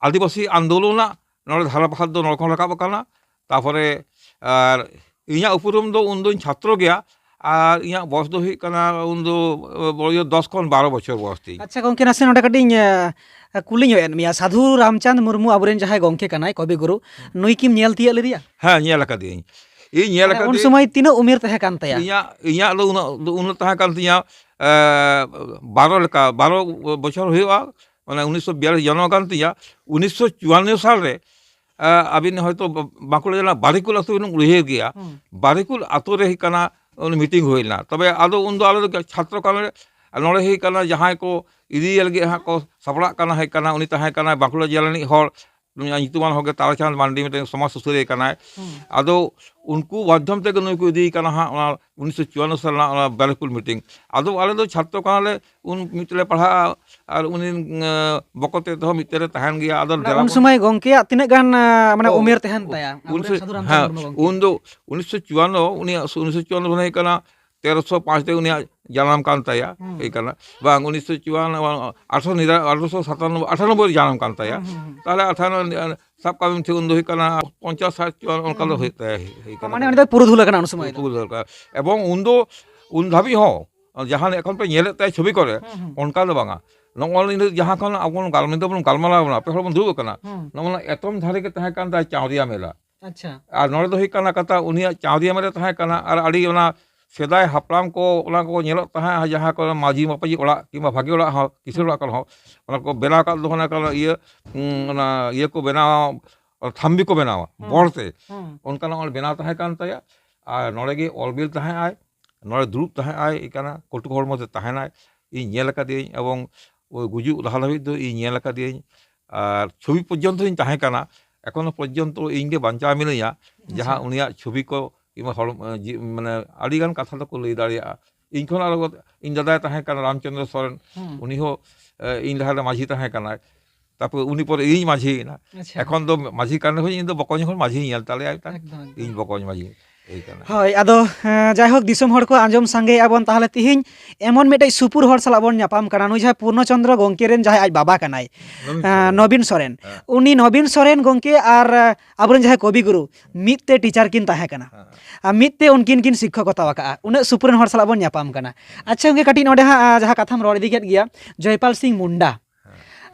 ᱟᱹᱫᱤᱵᱟᱹᱥᱤ ᱟᱱᱫᱳᱞᱚᱱᱟᱜ ᱱᱚᱰᱮ ᱫᱷᱟᱨᱟ ᱯᱟᱥᱟᱫ ᱫᱚ ᱱᱚᱰᱮ ᱠᱷᱚᱱ ᱨᱟᱠᱟᱵ ᱟᱠᱟᱱᱟ᱾ ᱛᱟᱨᱯᱚᱨᱮ ᱟᱨ ᱤᱧᱟᱹᱜ ᱩᱯᱨᱩᱢ ᱫᱚ ᱩᱱᱫᱚᱧ ᱪᱷᱟᱛᱨᱚ ᱜᱮᱭᱟ, ᱟᱨ ᱤᱧᱟᱹᱜ ᱵᱚᱭᱚᱥ ᱫᱚ ᱦᱩᱭᱩᱜ ᱠᱟᱱᱟ ᱩᱱᱫᱚ, ᱮ, ᱵᱚᱭᱚᱥ ᱫᱚᱥ ᱠᱷᱚᱱ ᱵᱟᱨᱚ ᱵᱚᱪᱷᱚᱨ ᱵᱚᱭᱚᱥ ᱛᱤᱧ᱾ ᱟᱪᱪᱷᱟ ᱜᱚᱝᱠᱮ, ᱱᱟᱥᱮ ᱱᱚᱰᱮ ᱠᱟᱹᱴᱤᱡ ᱤᱧ, ᱮ, ᱠᱩᱞᱤ ᱧᱚᱜ ᱮᱫ ᱢᱮᱭᱟ, ᱥᱟᱫᱷᱩ ᱨᱟᱢᱪᱟᱸᱫᱽ ᱢᱩᱨᱢᱩ ᱟᱵᱚᱨᱮᱱ ᱡᱟᱦᱟᱸᱭ ᱜᱚᱝᱠᱮ ᱠᱟᱱᱟᱭ, ᱠᱚᱵᱤ ᱜᱩᱨᱩ, ᱱᱩᱭ ᱠᱤᱢ ᱧᱮᱞ ᱛᱤᱭᱟᱹᱜ ᱞᱮᱫᱮᱭᱟ? ᱦᱮᱸ, ᱧᱮᱞ ᱟᱠᱟᱫᱤᱭᱟᱹᱧ᱾ ᱤᱧ ᱧᱮᱞ ᱢᱟᱱᱮ ᱩᱱ ᱟᱠᱟᱫᱤᱭᱟᱹᱧ᱾ ᱥᱚᱢᱚᱭ ᱛᱤᱱᱟᱹᱜ ᱩᱢᱮᱨ ᱛᱟᱦᱮᱸ ᱠᱟᱱ ᱛᱟᱭᱟ? ᱤᱧᱟᱹᱜ, ᱤᱧᱟᱹᱜ ᱫᱚ ᱩᱱᱟᱹᱜ, ᱩᱱᱟᱹᱜ ᱛᱟᱦᱮᱸ ᱠᱟᱱ ᱛᱤᱧᱟᱹ, ᱮ, ᱵᱟᱨᱚ ᱞᱮᱠᱟ, ᱵᱟᱨᱚ ᱵᱚᱪᱷᱚᱨ ᱦᱩᱭᱩᱜᱼᱟ᱾ ᱚᱱᱟ ᱩᱱᱤᱥᱥᱚ ᱵᱤᱭᱟᱞᱞᱤᱥ ᱡᱚᱱᱢᱚ ᱠᱟᱱ ᱛᱤᱧᱟ, ᱩᱱᱤᱥᱥᱚ ᱪᱩᱣᱟᱱᱱᱚ ᱥᱟᱞ ᱨᱮ, ᱟᱹᱵᱤᱱ ᱦᱚᱭᱛᱳ ᱵᱟᱸᱠᱩᱲᱟ ᱡᱮᱞᱟ ᱵᱟᱨᱤᱠᱩᱞ ᱟᱹᱛᱩ ᱵᱤᱱ ᱩᱭᱦᱟᱹᱨ ᱜᱮᱭᱟ᱾ ᱵᱟᱨᱤᱠᱩᱞ ᱟᱹᱛᱩ ᱨᱮ ᱦᱩᱭᱩᱜ ᱠᱟᱱᱟ, ᱩᱱᱤ ᱢᱤᱴᱤᱝ ᱦᱩᱭ ᱞᱮᱱᱟ᱾ ᱛᱚᱵᱮ ᱟᱫᱚ ᱩᱱᱫᱚ ᱟᱞᱮ ᱫᱚ ᱪᱷᱟᱛᱨᱚ ᱠᱟᱱᱟᱞᱮ, ᱟᱨ ᱱᱚᱰᱮ ᱦᱩᱭᱩᱜ ᱠᱟᱱᱟ ᱡᱟᱦᱟᱸᱭ ᱠᱚ ᱤᱫᱤᱭᱮ ᱞᱟᱹᱜᱤᱫ ᱦᱟᱸᱜ ᱠᱚ ᱥᱟᱯᱲᱟᱜ ᱠᱟᱱᱟ, ᱦᱮᱡ ᱠᱟᱱᱟ, ᱩᱱᱤ ᱛᱟᱦᱮᱸ ᱠᱟᱱᱟᱭ ᱵᱟᱸᱠᱩᱲᱟ ᱡᱮᱞᱟ ᱨᱤᱱᱤᱡ ᱦᱚᱲ, ᱩᱱᱤᱭᱟᱜ ᱧᱩᱛᱩᱢᱟᱱ ᱦᱚᱲ ᱜᱮ ᱛᱟᱨᱟᱪᱟᱸᱫᱽ ᱢᱟᱱᱰᱤ, ᱢᱤᱫᱴᱮᱱ ᱥᱚᱢᱟᱡᱽ ᱥᱩᱥᱟᱹᱨᱤᱭᱟᱹ ᱠᱟᱱᱟᱭ᱾ ᱟᱫᱚ ᱩᱱᱠᱩ ᱢᱟᱫᱽᱫᱷᱚᱢ ᱛᱮᱜᱮ ᱱᱩᱭ ᱠᱚ ᱤᱫᱤᱭᱮ ᱠᱟᱱᱟ ᱦᱟᱸᱜ ᱚᱱᱟ ᱩᱱᱤᱥᱥᱚ ᱪᱩᱣᱟᱱᱱᱚ ᱥᱟᱞ ᱨᱮᱱᱟᱜ ᱚᱱᱟ ᱵᱟᱨᱤᱠᱩᱞ ᱢᱤᱴᱤᱝ᱾ ᱟᱫᱚ ᱟᱞᱮ ᱫᱚ ᱪᱷᱟᱛᱨᱚ ᱠᱟᱱᱟᱞᱮ, ᱩᱱ ᱢᱤᱫ ᱛᱮᱞᱮ ᱯᱟᱲᱦᱟᱜᱼᱟ, ᱟᱨ ᱩᱱᱤ, ᱮᱸ, ᱵᱚᱠᱚᱛ ᱛᱮᱫ ᱦᱚᱸ ᱢᱤᱫ ᱛᱮᱞᱮ ᱛᱟᱦᱮᱱ ᱜᱮᱭᱟ᱾ ᱟᱫᱚ ᱢᱟᱱᱮ ᱰᱮᱨᱟ ᱩᱱ ᱠᱚ ᱥᱚᱢᱚᱭ ᱜᱚᱝᱠᱮᱭᱟᱜ ᱛᱤᱱᱟᱹᱜ ᱜᱟᱱ, ᱟᱸ, ᱢᱟᱱᱮ ᱚ, ᱩᱢᱮᱨ ᱛᱟᱦᱮᱱ ᱛᱟᱭᱟ? ᱩᱱ ᱟᱵᱚᱨᱮᱱ ᱥᱚ-, ᱥᱟᱹᱫᱷᱩ ᱨᱟᱢᱪᱟᱸᱫᱽ ᱦᱮᱸ, ᱢᱩᱨᱢᱩ ᱜᱚᱝᱠᱮ᱾ ᱩᱱ ᱫᱚ ᱩᱱᱤᱥᱥᱚ ᱪᱩᱣᱟᱱᱱᱚ, ᱩᱱᱤᱭᱟᱜ ᱥᱚ-, ᱩᱱᱤᱥᱥᱚ ᱪᱩᱣᱟᱱᱱᱚ ᱫᱚ ᱦᱩᱭᱩᱜ ᱠᱟᱱᱟ ᱛᱮᱨᱚᱥᱚ ᱯᱟᱸᱪ ᱨᱮ ᱩᱱᱤᱭᱟᱜ ᱡᱟᱱᱟᱢ ᱠᱟᱱ ᱛᱟᱭᱟ᱾ ᱦᱩᱸ᱾ ᱦᱩᱭ ᱠᱟᱱᱟ᱾ ᱵᱟᱝ, ᱩᱱᱤᱥᱥᱚ ᱪᱩᱣᱟᱱᱱᱚ, ᱟᱴᱷᱨᱚᱥᱚ ᱱᱤᱨᱟ-, ᱟᱴᱷᱨᱚᱥᱚ ᱥᱟᱛᱟᱱᱚᱵᱵᱳᱭ, ᱟᱴᱷᱟᱱᱚᱵᱵᱳᱭ ᱨᱮ ᱡᱟᱱᱟᱢ ᱠᱟᱱ ᱛᱟᱭᱟ᱾ ᱦᱩᱸ, ᱦᱩᱸ, ᱦᱩᱸ᱾ ᱛᱟᱦᱞᱮ ᱟᱴᱷᱟᱱᱚ, ᱥᱟᱵ ᱠᱟᱜ ᱵᱤᱱ ᱴᱷᱤᱠ ᱩᱱ ᱫᱚ ᱦᱩᱭᱩᱜ ᱠᱟᱱᱟ ᱯᱚᱧᱪᱟᱥ, ᱥᱟᱴ, ᱪᱩᱣᱟᱱᱱᱚ ᱚᱱᱠᱟ ᱫᱚ ᱦᱩᱸ, ᱦᱩᱭᱩᱜ ᱛᱟᱭᱟ, ᱦᱩᱭ ᱠᱟᱱᱟ᱾ ᱢᱟᱱᱮ ᱩᱱᱤ ᱫᱚ ᱯᱩᱨᱩᱫᱷᱩᱞ ᱟᱠᱟᱱᱟ ᱩᱱ ᱥᱚᱢᱚᱭ ᱫᱚ᱾ ᱯᱩᱨᱩᱫᱷᱩᱞ ᱟᱠᱟᱱᱟ᱾ ᱮᱵᱚᱝ ᱩᱱ ᱫᱚ, ᱩᱱ ᱫᱷᱟᱹᱵᱤᱡ ᱦᱚᱸ ᱡᱟᱦᱟᱸ ᱮᱠᱷᱚᱱ ᱯᱮ ᱧᱮᱞᱮᱫ ᱛᱟᱭᱟ ᱪᱷᱚᱵᱤ ᱠᱚᱨᱮ, ᱦᱩᱸ, ᱦᱩᱸ᱾ ᱚᱱᱠᱟ ᱫᱚ ᱵᱟᱝᱟ᱾ ᱱᱚᱜᱼᱚᱭ ᱱᱤᱛᱚᱜ ᱡᱟᱦᱟᱸ ᱠᱷᱚᱱ ᱟᱵᱚ ᱵᱚᱱ ᱜᱟᱞ-, ᱱᱤᱛᱚᱜ ᱵᱚᱱ ᱜᱟᱞᱢᱟᱨᱟᱣ ᱠᱟᱱᱟ, ᱟᱯᱮ ᱦᱚᱲ ᱵᱚᱱ ᱫᱩᱲᱩᱵ ᱟᱠᱟᱱᱟ, ᱦᱩᱸ᱾ ᱱᱚᱜᱼᱚ ᱱᱚᱣᱟ ᱮᱛᱚᱢ ᱫᱷᱟᱨᱮ ᱜᱮ ᱛᱟᱦᱮᱸ ᱠᱟᱱ ᱛᱟᱭᱟ ᱪᱟᱣᱨᱤᱭᱟ ᱢᱮᱞᱟ᱾ ᱟᱪᱪᱷᱟ᱾ ᱟᱨ ᱱᱚᱰᱮ ᱫᱚ ᱦᱩᱭᱩᱜ ᱠᱟᱱᱟ ᱠᱟᱛᱷᱟ, ᱩᱱᱤᱭᱟᱜ ᱪᱟᱣᱨᱤᱭᱟ ᱢᱮᱞᱟ ᱛᱟᱦᱮᱸ ᱠᱟᱱᱟ, ᱟᱨ ᱟᱹᱰᱤ ᱚᱱᱟ ᱥᱮᱫᱟᱭ ᱦᱟᱯᱲᱟᱢ ᱠᱚ ᱚᱱᱟ ᱠᱚ ᱧᱮᱞᱚᱜ ᱛᱟᱦᱮᱸᱫ, ᱡᱟᱦᱟᱸ ᱠᱚ ᱢᱟᱹᱡᱷᱤ ᱢᱟᱯᱟᱡᱷᱤ ᱚᱲᱟᱜ ᱠᱤᱝᱵᱟ ᱵᱷᱟᱜᱮ ᱚᱲᱟᱜ ᱦᱚᱸ, ᱠᱤᱥᱟᱹᱬ ᱚᱲᱟᱜ ᱠᱚᱨᱮ ᱦᱚᱸ, ᱚᱱᱟ ᱠᱚ ᱵᱮᱱᱟᱣ ᱟᱠᱟᱫ ᱫᱚ, ᱚᱱᱟ ᱠᱚ ᱤᱭᱟᱹ, ᱩᱸ, ᱚᱱᱟ ᱤᱭᱟᱹ ᱠᱚ ᱵᱮᱱᱟᱣᱟ, ᱛᱷᱟᱢᱵᱤ ᱠᱚ ᱵᱮᱱᱟᱣᱟ, ᱦᱩᱸ᱾ ᱵᱚᱲ ᱛᱮ᱾ ᱦᱩᱸ᱾ ᱚᱱᱠᱟᱱᱟᱜ ᱚᱸᱰᱮ ᱵᱮᱱᱟᱣ ᱛᱟᱦᱮᱸ ᱠᱟᱱ ᱛᱟᱭᱟ᱾ ᱟᱨ ᱱᱚᱰᱮ ᱜᱮ ᱚᱞ ᱵᱤᱞ ᱛᱟᱦᱮᱸ ᱟᱭ, ᱱᱚᱰᱮ ᱫᱩᱲᱩᱵ ᱛᱟᱦᱮᱸ ᱟᱭ, ᱠᱟᱱᱟ, ᱠᱚᱴᱩᱠ ᱦᱚᱲᱢᱚ ᱛᱮ ᱛᱟᱦᱮᱱᱟᱭ᱾ ᱤᱧ ᱧᱮᱞ ᱟᱠᱟᱫᱮᱭᱟᱹᱧ, ᱮᱵᱚᱝ ᱳᱭ ᱜᱩᱡᱩᱜ ᱞᱟᱦᱟ ᱫᱷᱟᱹᱵᱤᱡ ᱫᱚ ᱤᱧ ᱧᱮᱞ ᱟᱠᱟᱫᱮᱭᱟᱹᱧ᱾ ᱟᱨ ᱪᱷᱚᱵᱤ ᱯᱚᱨᱡᱚᱱᱛᱚ ᱤᱧ ᱛᱟᱦᱮᱸ ᱠᱟᱱᱟ, ᱮᱠᱷᱚᱱᱳ ᱯᱚᱨᱡᱚᱱᱛᱚ ᱤᱧ ᱜᱮ ᱵᱟᱧᱪᱟᱣ ᱢᱤᱱᱟᱹᱧᱟ, ᱡᱟᱦᱟᱸ ᱟᱪᱪᱷᱟ᱾ ᱩᱱᱤᱭᱟᱜ ᱪᱷᱚᱵᱤ ᱠᱚ ᱠᱤᱝᱵᱟ ᱦᱚᱲ, ᱡᱤ-, ᱢᱟᱱᱮ ᱟᱹᱰᱤ ᱜᱟᱱ ᱠᱟᱛᱷᱟ ᱫᱚᱠᱚ ᱞᱟᱹᱭ ᱫᱟᱲᱮᱭᱟᱜᱼᱟ᱾ ᱤᱧ ᱠᱷᱚᱱ ᱟᱨᱚ ᱤᱧ ᱫᱟᱫᱟᱭ ᱛᱟᱦᱮᱸ ᱠᱟᱱᱟ ᱨᱟᱢᱪᱚᱸᱫᱽᱨᱚ ᱥᱚᱨᱮᱱ, ᱦᱩᱸ᱾ ᱩᱱᱤ ᱦᱚᱸ, ᱮ, ᱤᱧ ᱞᱟᱦᱟ ᱨᱮ ᱢᱟᱹᱡᱷᱤ ᱛᱟᱦᱮᱸ ᱠᱟᱱᱟᱭ᱾ ᱛᱟᱯᱚᱨ ᱩᱱᱤ ᱯᱚᱨᱮ ᱤᱧ ᱢᱟᱹᱡᱷᱤᱭᱮᱱᱟ᱾ ᱟᱪᱪᱷᱟ᱾ ᱮᱠᱷᱚᱱ ᱫᱚ ᱢᱟᱹᱡᱷᱤ ᱠᱟᱱ ᱨᱮᱦᱚᱸ ᱤᱧ ᱫᱚ ᱵᱚᱠᱚᱧ ᱦᱚᱲ ᱢᱟᱹᱡᱷᱤ ᱧᱮᱞ ᱛᱟᱞᱮᱭᱟᱭ ᱢᱤᱫᱴᱟᱝ᱾ ᱮᱠᱫᱚᱢ, ᱮᱠᱫᱚᱢ᱾ ᱤᱧ ᱵᱚᱠᱚᱧ ᱢᱟᱹᱡᱷᱤ ᱮᱭ ᱠᱟᱱᱟ᱾ ᱦᱳᱭ, ᱟᱫᱚ, ᱮᱸ, ᱡᱟᱭᱦᱳᱠ, ᱫᱤᱥᱚᱢ ᱦᱚᱲ ᱠᱚ ᱟᱸᱡᱚᱢ ᱥᱟᱸᱜᱮᱭᱮᱫᱼᱟ ᱵᱚᱱ, ᱛᱟᱦᱚᱞᱮ ᱛᱤᱦᱤᱧ ᱮᱢᱚᱱ ᱢᱤᱫᱴᱮᱡ ᱥᱩᱯᱩᱨ ᱦᱚᱲ ᱥᱟᱞᱟᱜ ᱵᱚᱱ ᱧᱟᱯᱟᱢ ᱠᱟᱱᱟ, ᱱᱩᱭ ᱡᱟᱦᱟᱸᱭ ᱯᱩᱨᱱᱚ ᱪᱚᱸᱫᱽᱨᱚ ᱜᱚᱝᱠᱮ ᱨᱮᱱ ᱡᱟᱦᱟᱸᱭ ᱟᱡ ᱵᱟᱵᱟ ᱠᱟᱱᱟᱭ, ᱱᱚᱵᱤᱱ ᱮᱸ, ᱥᱚᱨᱮᱱ᱾ ᱱᱚᱵᱤᱱ ᱥᱚᱨᱮᱱ᱾ ᱦᱮᱸ᱾ ᱩᱱᱤ ᱱᱚᱵᱤᱱ ᱥᱚᱨᱮᱱ ᱜᱚᱝᱠᱮ ᱟᱨ, ᱮᱸ, ᱟᱵᱚᱨᱮᱱ ᱡᱟᱦᱟᱸᱭ ᱠᱚᱵᱤ ᱜᱩᱨᱩ, ᱢᱤᱫ ᱛᱮ ᱴᱤᱪᱟᱨ ᱠᱤᱱ ᱛᱟᱦᱮᱸ ᱠᱟᱱᱟ᱾ ᱦᱮᱸ᱾ ᱟᱨ ᱢᱤᱫ ᱛᱮ ᱩᱱᱠᱤᱱ ᱠᱤᱱ ᱥᱤᱠᱠᱷᱚᱠᱚᱛᱟ ᱟᱠᱟᱫᱼᱟ᱾ ᱩᱱᱟᱹᱜ ᱥᱩᱯᱩᱨ ᱨᱮᱱ ᱦᱚᱲ ᱥᱟᱞᱟᱜ ᱵᱚᱱ ᱧᱟᱯᱟᱢ ᱠᱟᱱᱟ᱾ ᱟᱪᱪᱷᱟ ᱜᱚᱝᱠᱮ, ᱠᱟᱹᱴᱤᱡ ᱱᱚᱰᱮ ᱦᱟᱸᱜ, ᱟᱸ, ᱡᱟᱦᱟᱸ ᱠᱟᱛᱷᱟᱢ ᱨᱚᱲ ᱤᱫᱤ ᱠᱮᱫ ᱜᱮᱭᱟ, ᱡᱚᱭᱯᱟᱞ ᱥᱤᱝ ᱢᱩᱱᱰᱟ᱾ ᱦᱮᱸ᱾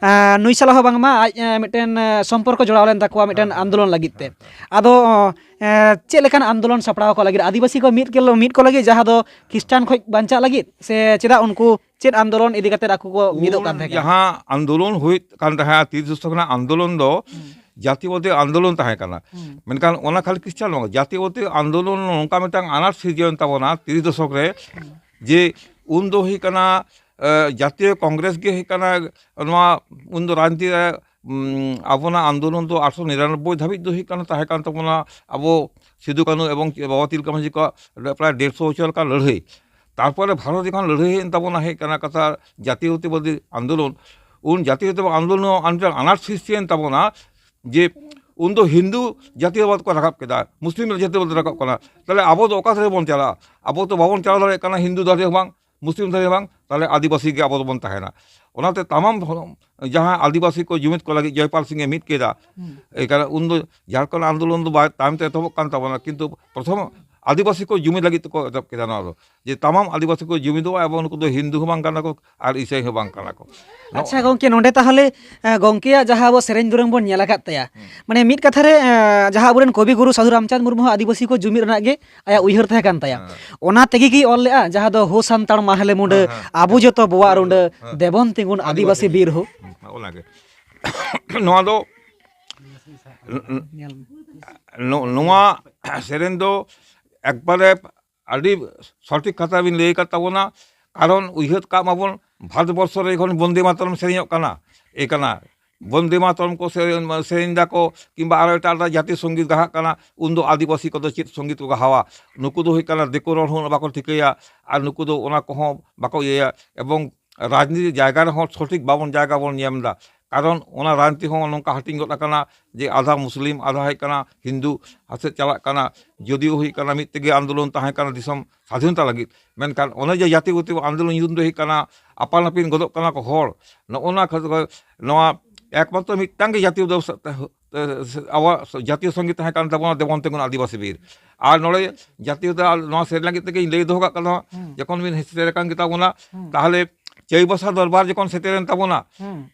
ᱱᱩᱭ ᱥᱟᱞᱟᱜ ᱦᱚᱸ ᱵᱟᱝᱢᱟ ᱟᱡ ᱢᱤᱫᱴᱮᱱ ᱥᱚᱢᱯᱚᱨᱠᱚ ᱡᱚᱲᱟᱣ ᱞᱮᱱ ᱛᱟᱠᱚᱣᱟ ᱢᱤᱫᱴᱮᱱ ᱟᱱᱫᱳᱞᱚᱱ ᱞᱟᱹᱜᱤᱫ ᱛᱮ᱾ ᱟᱫᱚ ᱪᱮᱫ ᱞᱮᱠᱟᱱ ᱟᱱᱫᱳᱞᱚᱱ ᱥᱟᱯᱲᱟᱣ ᱠᱚ ᱞᱟᱹᱜᱤᱫ, ᱟᱹᱫᱤᱵᱟᱹᱥᱤ ᱠᱚ ᱢᱤᱫ ᱠᱚ ᱞᱟᱹᱜᱤᱫ, ᱡᱟᱦᱟᱸ ᱫᱚ ᱠᱷᱨᱤᱥᱴᱟᱱ ᱠᱷᱚᱱ ᱵᱟᱧᱪᱟᱜ ᱞᱟᱹᱜᱤᱫ ᱥᱮ ᱪᱮᱫᱟᱜ ᱩᱱᱠᱩ ᱪᱮᱫ ᱟᱱᱫᱳᱞᱚᱱ ᱤᱫᱤ ᱠᱟᱛᱮ ᱟᱠᱚ ᱠᱚ ᱢᱤᱫᱚᱜ ᱠᱟᱱ ᱛᱟᱦᱮᱸ ᱠᱟᱱᱟ? ᱡᱟᱦᱟᱸ ᱟᱱᱫᱳᱞᱚᱱ ᱦᱩᱭᱩᱜ ᱠᱟᱱ ᱛᱟᱦᱮᱸᱫ ᱛᱤᱨᱤᱥ ᱫᱚᱥᱚᱠ ᱨᱮᱱᱟᱜ ᱟᱱᱫᱳᱞᱚᱱ ᱫᱚ ᱡᱟᱛᱤᱵᱟᱫᱤ ᱟᱱᱫᱳᱞᱚᱱ ᱛᱟᱦᱮᱸ ᱠᱟᱱᱟ᱾ ᱢᱮᱱᱠᱷᱟᱱ ᱚᱱᱟ ᱠᱷᱟᱹᱞᱤ ᱠᱷᱨᱤᱥᱴᱟᱱ ᱵᱟᱝ, ᱡᱟᱛᱤᱵᱟᱫᱤ ᱟᱱᱫᱳᱞᱚᱱ ᱱᱚᱝᱠᱟ ᱢᱤᱫᱴᱟᱝ ᱟᱱᱟᱴ ᱥᱤᱨᱡᱟᱹᱣᱮᱱ ᱛᱟᱵᱚᱱᱟ ᱛᱤᱨᱤᱥ ᱫᱚᱥᱚᱠ ᱨᱮ, ᱡᱮ ᱩᱱᱫᱚ ᱦᱩᱭᱩᱜ ᱠᱟᱱᱟ ᱡᱟᱛᱤᱭᱚ ᱠᱚᱝᱜᱨᱮᱥ ᱜᱮ ᱦᱩᱭᱩᱜ ᱠᱟᱱᱟ ᱱᱚᱣᱟ ᱩᱱᱫᱚ ᱨᱟᱡᱽᱱᱤᱛᱤ ᱨᱮ ᱟᱵᱚᱱᱟᱜ ᱟᱱᱫᱳᱞᱚᱱ ᱫᱚ ᱟᱴᱥᱚ ᱱᱤᱨᱟᱱᱚᱵᱵᱳᱭ ᱫᱷᱟᱹᱵᱤᱡ ᱫᱚ ᱦᱩᱭᱩᱜ ᱠᱟᱱᱟ, ᱛᱟᱦᱮᱸ ᱠᱟᱱ ᱛᱟᱵᱚᱱᱟ ᱟᱵᱚ ᱥᱤᱫᱩ ᱠᱟᱹᱱᱩ ᱮᱵᱚᱝ ᱵᱟᱵᱟ ᱛᱤᱞᱠᱟᱹ ᱢᱟᱹᱡᱷᱤ ᱠᱚᱣᱟᱜ ᱯᱨᱟᱭ ᱰᱮᱲᱥᱚ ᱵᱚᱪᱷᱚᱨ ᱞᱮᱠᱟ ᱞᱟᱹᱲᱦᱟᱹᱭ᱾ ᱛᱟᱨᱯᱚᱨᱮ ᱵᱷᱟᱨᱚᱛ ᱡᱚᱠᱷᱚᱱ ᱞᱟᱹᱲᱦᱟᱹᱭ ᱦᱮᱡ ᱮᱱ ᱛᱟᱵᱚᱱᱟ, ᱦᱮᱡ ᱠᱟᱱᱟ ᱠᱟᱛᱷᱟ ᱡᱟᱛᱤᱭᱚᱛᱟᱵᱟᱫᱤ ᱟᱱᱫᱳᱞᱚᱱ, ᱩᱱ ᱡᱟᱛᱤᱭᱚᱛᱟᱵᱟᱫᱤ ᱟᱱᱫᱳᱞᱚᱱ ᱟᱨ ᱢᱤᱫᱴᱟᱝ ᱟᱱᱟᱴ ᱥᱨᱤᱥᱴᱤᱭᱮᱱ ᱛᱟᱵᱚᱱᱟ ᱡᱮ ᱩᱱᱫᱚ ᱦᱤᱱᱫᱩ ᱡᱟᱛᱤᱭᱚᱛᱟᱵᱟᱫ ᱠᱚ ᱨᱟᱠᱟᱵ ᱠᱮᱫᱟ, ᱢᱩᱥᱞᱤᱢ ᱡᱟᱛᱤᱭᱚᱛᱟᱵᱟᱫ ᱨᱟᱠᱟᱵ ᱠᱟᱱᱟ᱾ ᱛᱟᱦᱚᱞᱮ ᱟᱵᱚ ᱫᱚ ᱚᱠᱟ ᱥᱮᱫ ᱵᱚᱱ ᱪᱟᱞᱟᱜᱼᱟ? ᱟᱵᱚ ᱫᱚ ᱵᱟᱵᱚᱱ ᱪᱟᱞᱟᱣ ᱫᱟᱲᱮᱭᱟᱜ ᱠᱟᱱᱟ ᱦᱤᱱᱫᱩ ᱫᱷᱟᱨᱮ ᱦᱚᱸ ᱵᱟᱝ, ᱢᱩᱥᱞᱤᱢ ᱫᱷᱟᱨᱮ ᱦᱚᱸ ᱵᱟᱝ, ᱛᱟᱦᱚᱞᱮ ᱟᱹᱫᱤᱵᱟᱹᱥᱤ ᱜᱮ ᱟᱵᱚ ᱫᱚᱵᱚᱱ ᱛᱟᱦᱮᱱᱟ᱾ ᱚᱱᱟᱛᱮ ᱛᱟᱢᱟᱢ ᱫᱷᱚᱨᱚᱢ ᱡᱟᱦᱟᱸ ᱟᱹᱫᱤᱵᱟᱹᱥᱤ ᱠᱚ ᱡᱩᱢᱤᱫ ᱠᱚ ᱞᱟᱹᱜᱤᱫ ᱡᱚᱭᱯᱟᱞ ᱥᱤᱝ ᱮ ᱢᱤᱫ ᱠᱮᱫᱟ, ᱮᱭ ᱠᱟᱨᱚᱱ ᱩᱱᱫᱚ ᱡᱷᱟᱲᱠᱷᱚᱸᱰ ᱟᱱᱫᱳᱞᱚᱱ ᱫᱚ ᱵᱟᱭ ᱛᱟᱭᱚᱢ ᱛᱮ ᱮᱛᱚᱦᱚᱵᱚᱜ ᱠᱟᱱ ᱛᱟᱵᱚᱱᱟ, ᱠᱤᱱᱛᱩ ᱯᱨᱚᱛᱷᱚᱢ ᱟᱹᱫᱤᱵᱟᱹᱥᱤ ᱠᱚ ᱡᱩᱢᱤᱫ ᱞᱟᱹᱜᱤᱫ ᱛᱮᱠᱚ ᱮᱛᱚᱦᱚᱵ ᱠᱮᱫᱟ ᱱᱚᱣᱟ ᱫᱚ, ᱡᱮ ᱛᱟᱢᱟᱢ ᱟᱹᱫᱤᱵᱟᱹᱥᱤ ᱠᱚ ᱡᱩᱢᱤᱫᱚᱜᱼᱟ ᱮᱵᱚᱝ ᱱᱩᱠᱩ ᱫᱚ ᱦᱤᱱᱫᱩ ᱦᱚᱸ ᱵᱟᱝ ᱠᱟᱱᱟ ᱠᱚ ᱟᱨ ᱤᱥᱟᱹᱭ ᱦᱚᱸ ᱵᱟᱝ ᱠᱟᱱᱟ ᱠᱚ᱾ ᱱᱚᱜᱼᱚ ᱟᱪᱪᱷᱟ ᱜᱚᱝᱠᱮ, ᱱᱚᱰᱮ ᱛᱟᱦᱚᱞᱮ ᱮ, ᱜᱚᱝᱠᱮᱭᱟᱜ ᱡᱟᱦᱟᱸ ᱟᱵᱚ ᱥᱮᱨᱮᱧ ᱫᱩᱨᱟᱹᱝ ᱵᱚᱱ ᱧᱮᱞ ᱟᱠᱟᱫ ᱛᱟᱭᱟ, ᱢᱟᱱᱮ ᱢᱤᱫ ᱠᱟᱛᱷᱟ ᱨᱮ ᱮ, ᱡᱟᱦᱟᱸ ᱟᱵᱚᱨᱮᱱ ᱠᱚᱵᱤ ᱜᱩᱨᱩ ᱥᱟᱹᱫᱷᱩ ᱨᱟᱢᱪᱟᱸᱫᱽ ᱢᱩᱨᱢᱩ ᱦᱚᱸ ᱟᱹᱫᱤᱵᱟᱹᱥᱤ ᱠᱚ ᱡᱩᱢᱤᱫ ᱨᱮᱱᱟᱜ ᱜᱮ ᱟᱭᱟᱜ ᱩᱭᱦᱟᱹᱨ ᱛᱟᱦᱮᱸ ᱠᱟᱱ ᱛᱟᱭᱟ᱾ ᱦᱮᱸ᱾ ᱚᱱᱟ ᱛᱮᱜᱮ ᱠᱤ ᱚᱞ ᱞᱮᱜᱼᱟ ᱡᱟᱦᱟᱸ ᱫᱚ ᱦᱳ ᱥᱟᱱᱛᱟᱲ ᱢᱟᱦᱞᱮ ᱢᱩᱸᱰᱟᱹ, ᱦᱮᱸ, ᱦᱮᱸ, ᱟᱵᱚ ᱦᱮᱸ, ᱡᱚᱛᱚ ᱵᱚᱣᱟᱜ ᱦᱮᱸ, ᱨᱩᱸᱰᱟᱹ, ᱦᱮᱸ, ᱫᱮᱵᱚᱱ ᱛᱤᱸᱜᱩᱱ ᱟᱹᱫᱤᱵᱟᱹᱥᱤ ᱵᱤᱨ ᱦᱳ? ᱦᱮᱸ, ᱚᱱᱟᱜᱮ᱾ ᱱᱚᱣᱟ ᱫᱚ ᱧᱮᱞ ᱢᱮ᱾ ᱱᱚ-, ᱱᱚᱣᱟ ᱥᱮᱨᱮᱧ ᱫᱚ ᱮᱠᱵᱟᱨᱮ ᱟᱹᱰᱤ ᱥᱚᱴᱷᱤᱠ ᱠᱟᱛᱷᱟ ᱵᱤᱱ ᱞᱟᱹᱭ ᱟᱠᱟᱫ ᱛᱟᱵᱚᱱᱟ᱾ ᱠᱟᱨᱚᱱ ᱩᱭᱦᱟᱹᱨ ᱠᱟᱜ ᱢᱟᱵᱚᱱ, ᱵᱷᱟᱨᱚᱛ ᱵᱚᱨᱥᱚ ᱨᱮ ᱡᱚᱠᱷᱚᱱ ᱵᱚᱱᱫᱮ ᱢᱟᱛᱚᱨᱚᱢ ᱥᱮᱨᱮᱧᱚᱜ ᱠᱟᱱᱟ, ᱮ ᱠᱟᱱᱟ, ᱵᱚᱱᱫᱮ ᱢᱟᱛᱚᱨᱚᱢ ᱠᱚ ᱥᱮᱨᱮᱧ, ᱥᱮᱨᱮᱧ ᱫᱟᱠᱚ, ᱠᱤᱝᱵᱟ ᱟᱨᱚ ᱮᱴᱟᱜ ᱮᱴᱟᱜ ᱡᱟᱹᱛᱤ ᱥᱚᱝᱜᱤᱛ ᱜᱟᱦᱟᱜ ᱠᱟᱱᱟ, ᱩᱱᱫᱚ ᱟᱹᱫᱤᱵᱟᱹᱥᱤ ᱠᱚᱫᱚ ᱪᱮᱫ ᱥᱚᱝᱜᱤᱛ ᱠᱚ ᱜᱟᱦᱟᱣᱟ? ᱱᱩᱠᱩ ᱫᱚ ᱦᱩᱭᱩᱜ ᱠᱟᱱᱟ ᱫᱤᱠᱩ ᱨᱚᱲ ᱦᱚᱸ ᱵᱟᱠᱚ ᱴᱷᱤᱠᱟᱹᱭᱟ, ᱟᱨ ᱱᱩᱠᱩ ᱫᱚ ᱚᱱᱟ ᱠᱚᱦᱚᱸ ᱵᱟᱠᱚ ᱤᱭᱟᱹᱭᱟ᱾ ᱮᱵᱚᱝ ᱨᱟᱡᱽᱱᱤᱛᱤ ᱡᱟᱭᱜᱟ ᱨᱮᱦᱚᱸ ᱥᱚᱴᱷᱤᱠ ᱵᱟᱵᱚᱱ ᱡᱟᱭᱜᱟ ᱵᱚᱱ ᱧᱟᱢ ᱮᱫᱟ᱾ ᱠᱟᱨᱚᱱ ᱚᱱᱟ ᱨᱟᱡᱽᱱᱤᱛᱤ ᱦᱚᱸ ᱱᱚᱝᱠᱟ ᱦᱟᱹᱴᱤᱧ ᱜᱚᱫ ᱟᱠᱟᱱᱟ ᱡᱮ ᱟᱫᱷᱟ ᱢᱩᱥᱞᱤᱢ, ᱟᱫᱷᱟ ᱦᱩᱭᱩᱜ ᱠᱟᱱᱟ ᱦᱤᱱᱫᱩ ᱥᱮᱫ ᱪᱟᱞᱟᱜ ᱠᱟᱱᱟ᱾ ᱡᱩᱫᱤᱭᱳ ᱦᱩᱭᱩᱜ ᱠᱟᱱᱟ ᱢᱤᱫ ᱛᱮᱜᱮ ᱟᱱᱫᱳᱞᱚᱱ ᱛᱟᱦᱮᱸ ᱠᱟᱱᱟ ᱫᱤᱥᱚᱢ ᱥᱟᱫᱷᱤᱱᱚᱛᱟ ᱞᱟᱹᱜᱤᱫ, ᱢᱮᱱᱠᱷᱟᱱ ᱚᱱᱮ ᱡᱮ ᱡᱟᱹᱛᱤ ᱜᱚᱛᱤ ᱟᱱᱫᱳᱞᱚᱱ ᱧᱩᱛᱩᱢ ᱫᱚ ᱦᱩᱭᱩᱜ ᱠᱟᱱᱟ ᱟᱯᱟᱱ ᱟᱹᱯᱤᱱ ᱜᱚᱫᱚᱜ ᱠᱟᱱᱟ ᱠᱚ ᱦᱚᱲ᱾ ᱱᱚᱜᱼᱚ ᱱᱚᱣᱟ ᱠᱷᱟᱹᱛᱤᱨ ᱱᱚᱣᱟ ᱮᱠᱢᱟᱛᱨᱚ ᱢᱤᱫᱴᱟᱝ ᱜᱮ ᱡᱟᱹᱛᱤ ᱫᱚ ᱟᱵᱚᱣᱟᱜ ᱡᱟᱹᱛᱤᱭᱚ ᱥᱚᱝᱜᱤᱛ ᱛᱟᱦᱮᱸ ᱠᱟᱱ ᱛᱟᱵᱚᱱᱟ ᱫᱮᱵᱚᱱ ᱛᱤᱸᱜᱩᱱ ᱟᱹᱫᱤᱵᱟᱹᱥᱤ ᱵᱤᱨ᱾ ᱟᱨ ᱱᱚᱰᱮ ᱡᱟᱹᱛᱤᱭᱚᱛᱟ ᱱᱚᱣᱟ ᱥᱮᱨᱮᱧ ᱞᱟᱹᱜᱤᱫ ᱛᱮᱜᱮᱧ ᱞᱟᱹᱭ ᱫᱚᱦᱚ ᱠᱟᱜ ᱠᱟᱱᱟ, ᱦᱩᱸ᱾ ᱡᱚᱠᱷᱚᱱ ᱵᱤᱱ ᱥᱮᱴᱮᱨ ᱟᱠᱟᱱ ᱜᱮᱛᱟ ᱵᱚᱱᱟ, ᱦᱩᱸ᱾ ᱛᱟᱦᱚᱞᱮ ᱪᱟᱹᱭᱵᱟᱥᱟ ᱫᱚᱨᱵᱟᱨ ᱡᱚᱠᱷᱚᱱ ᱥᱮᱴᱮᱨᱮᱱ ᱛᱟᱵᱚᱱᱟ, ᱦᱩᱸ᱾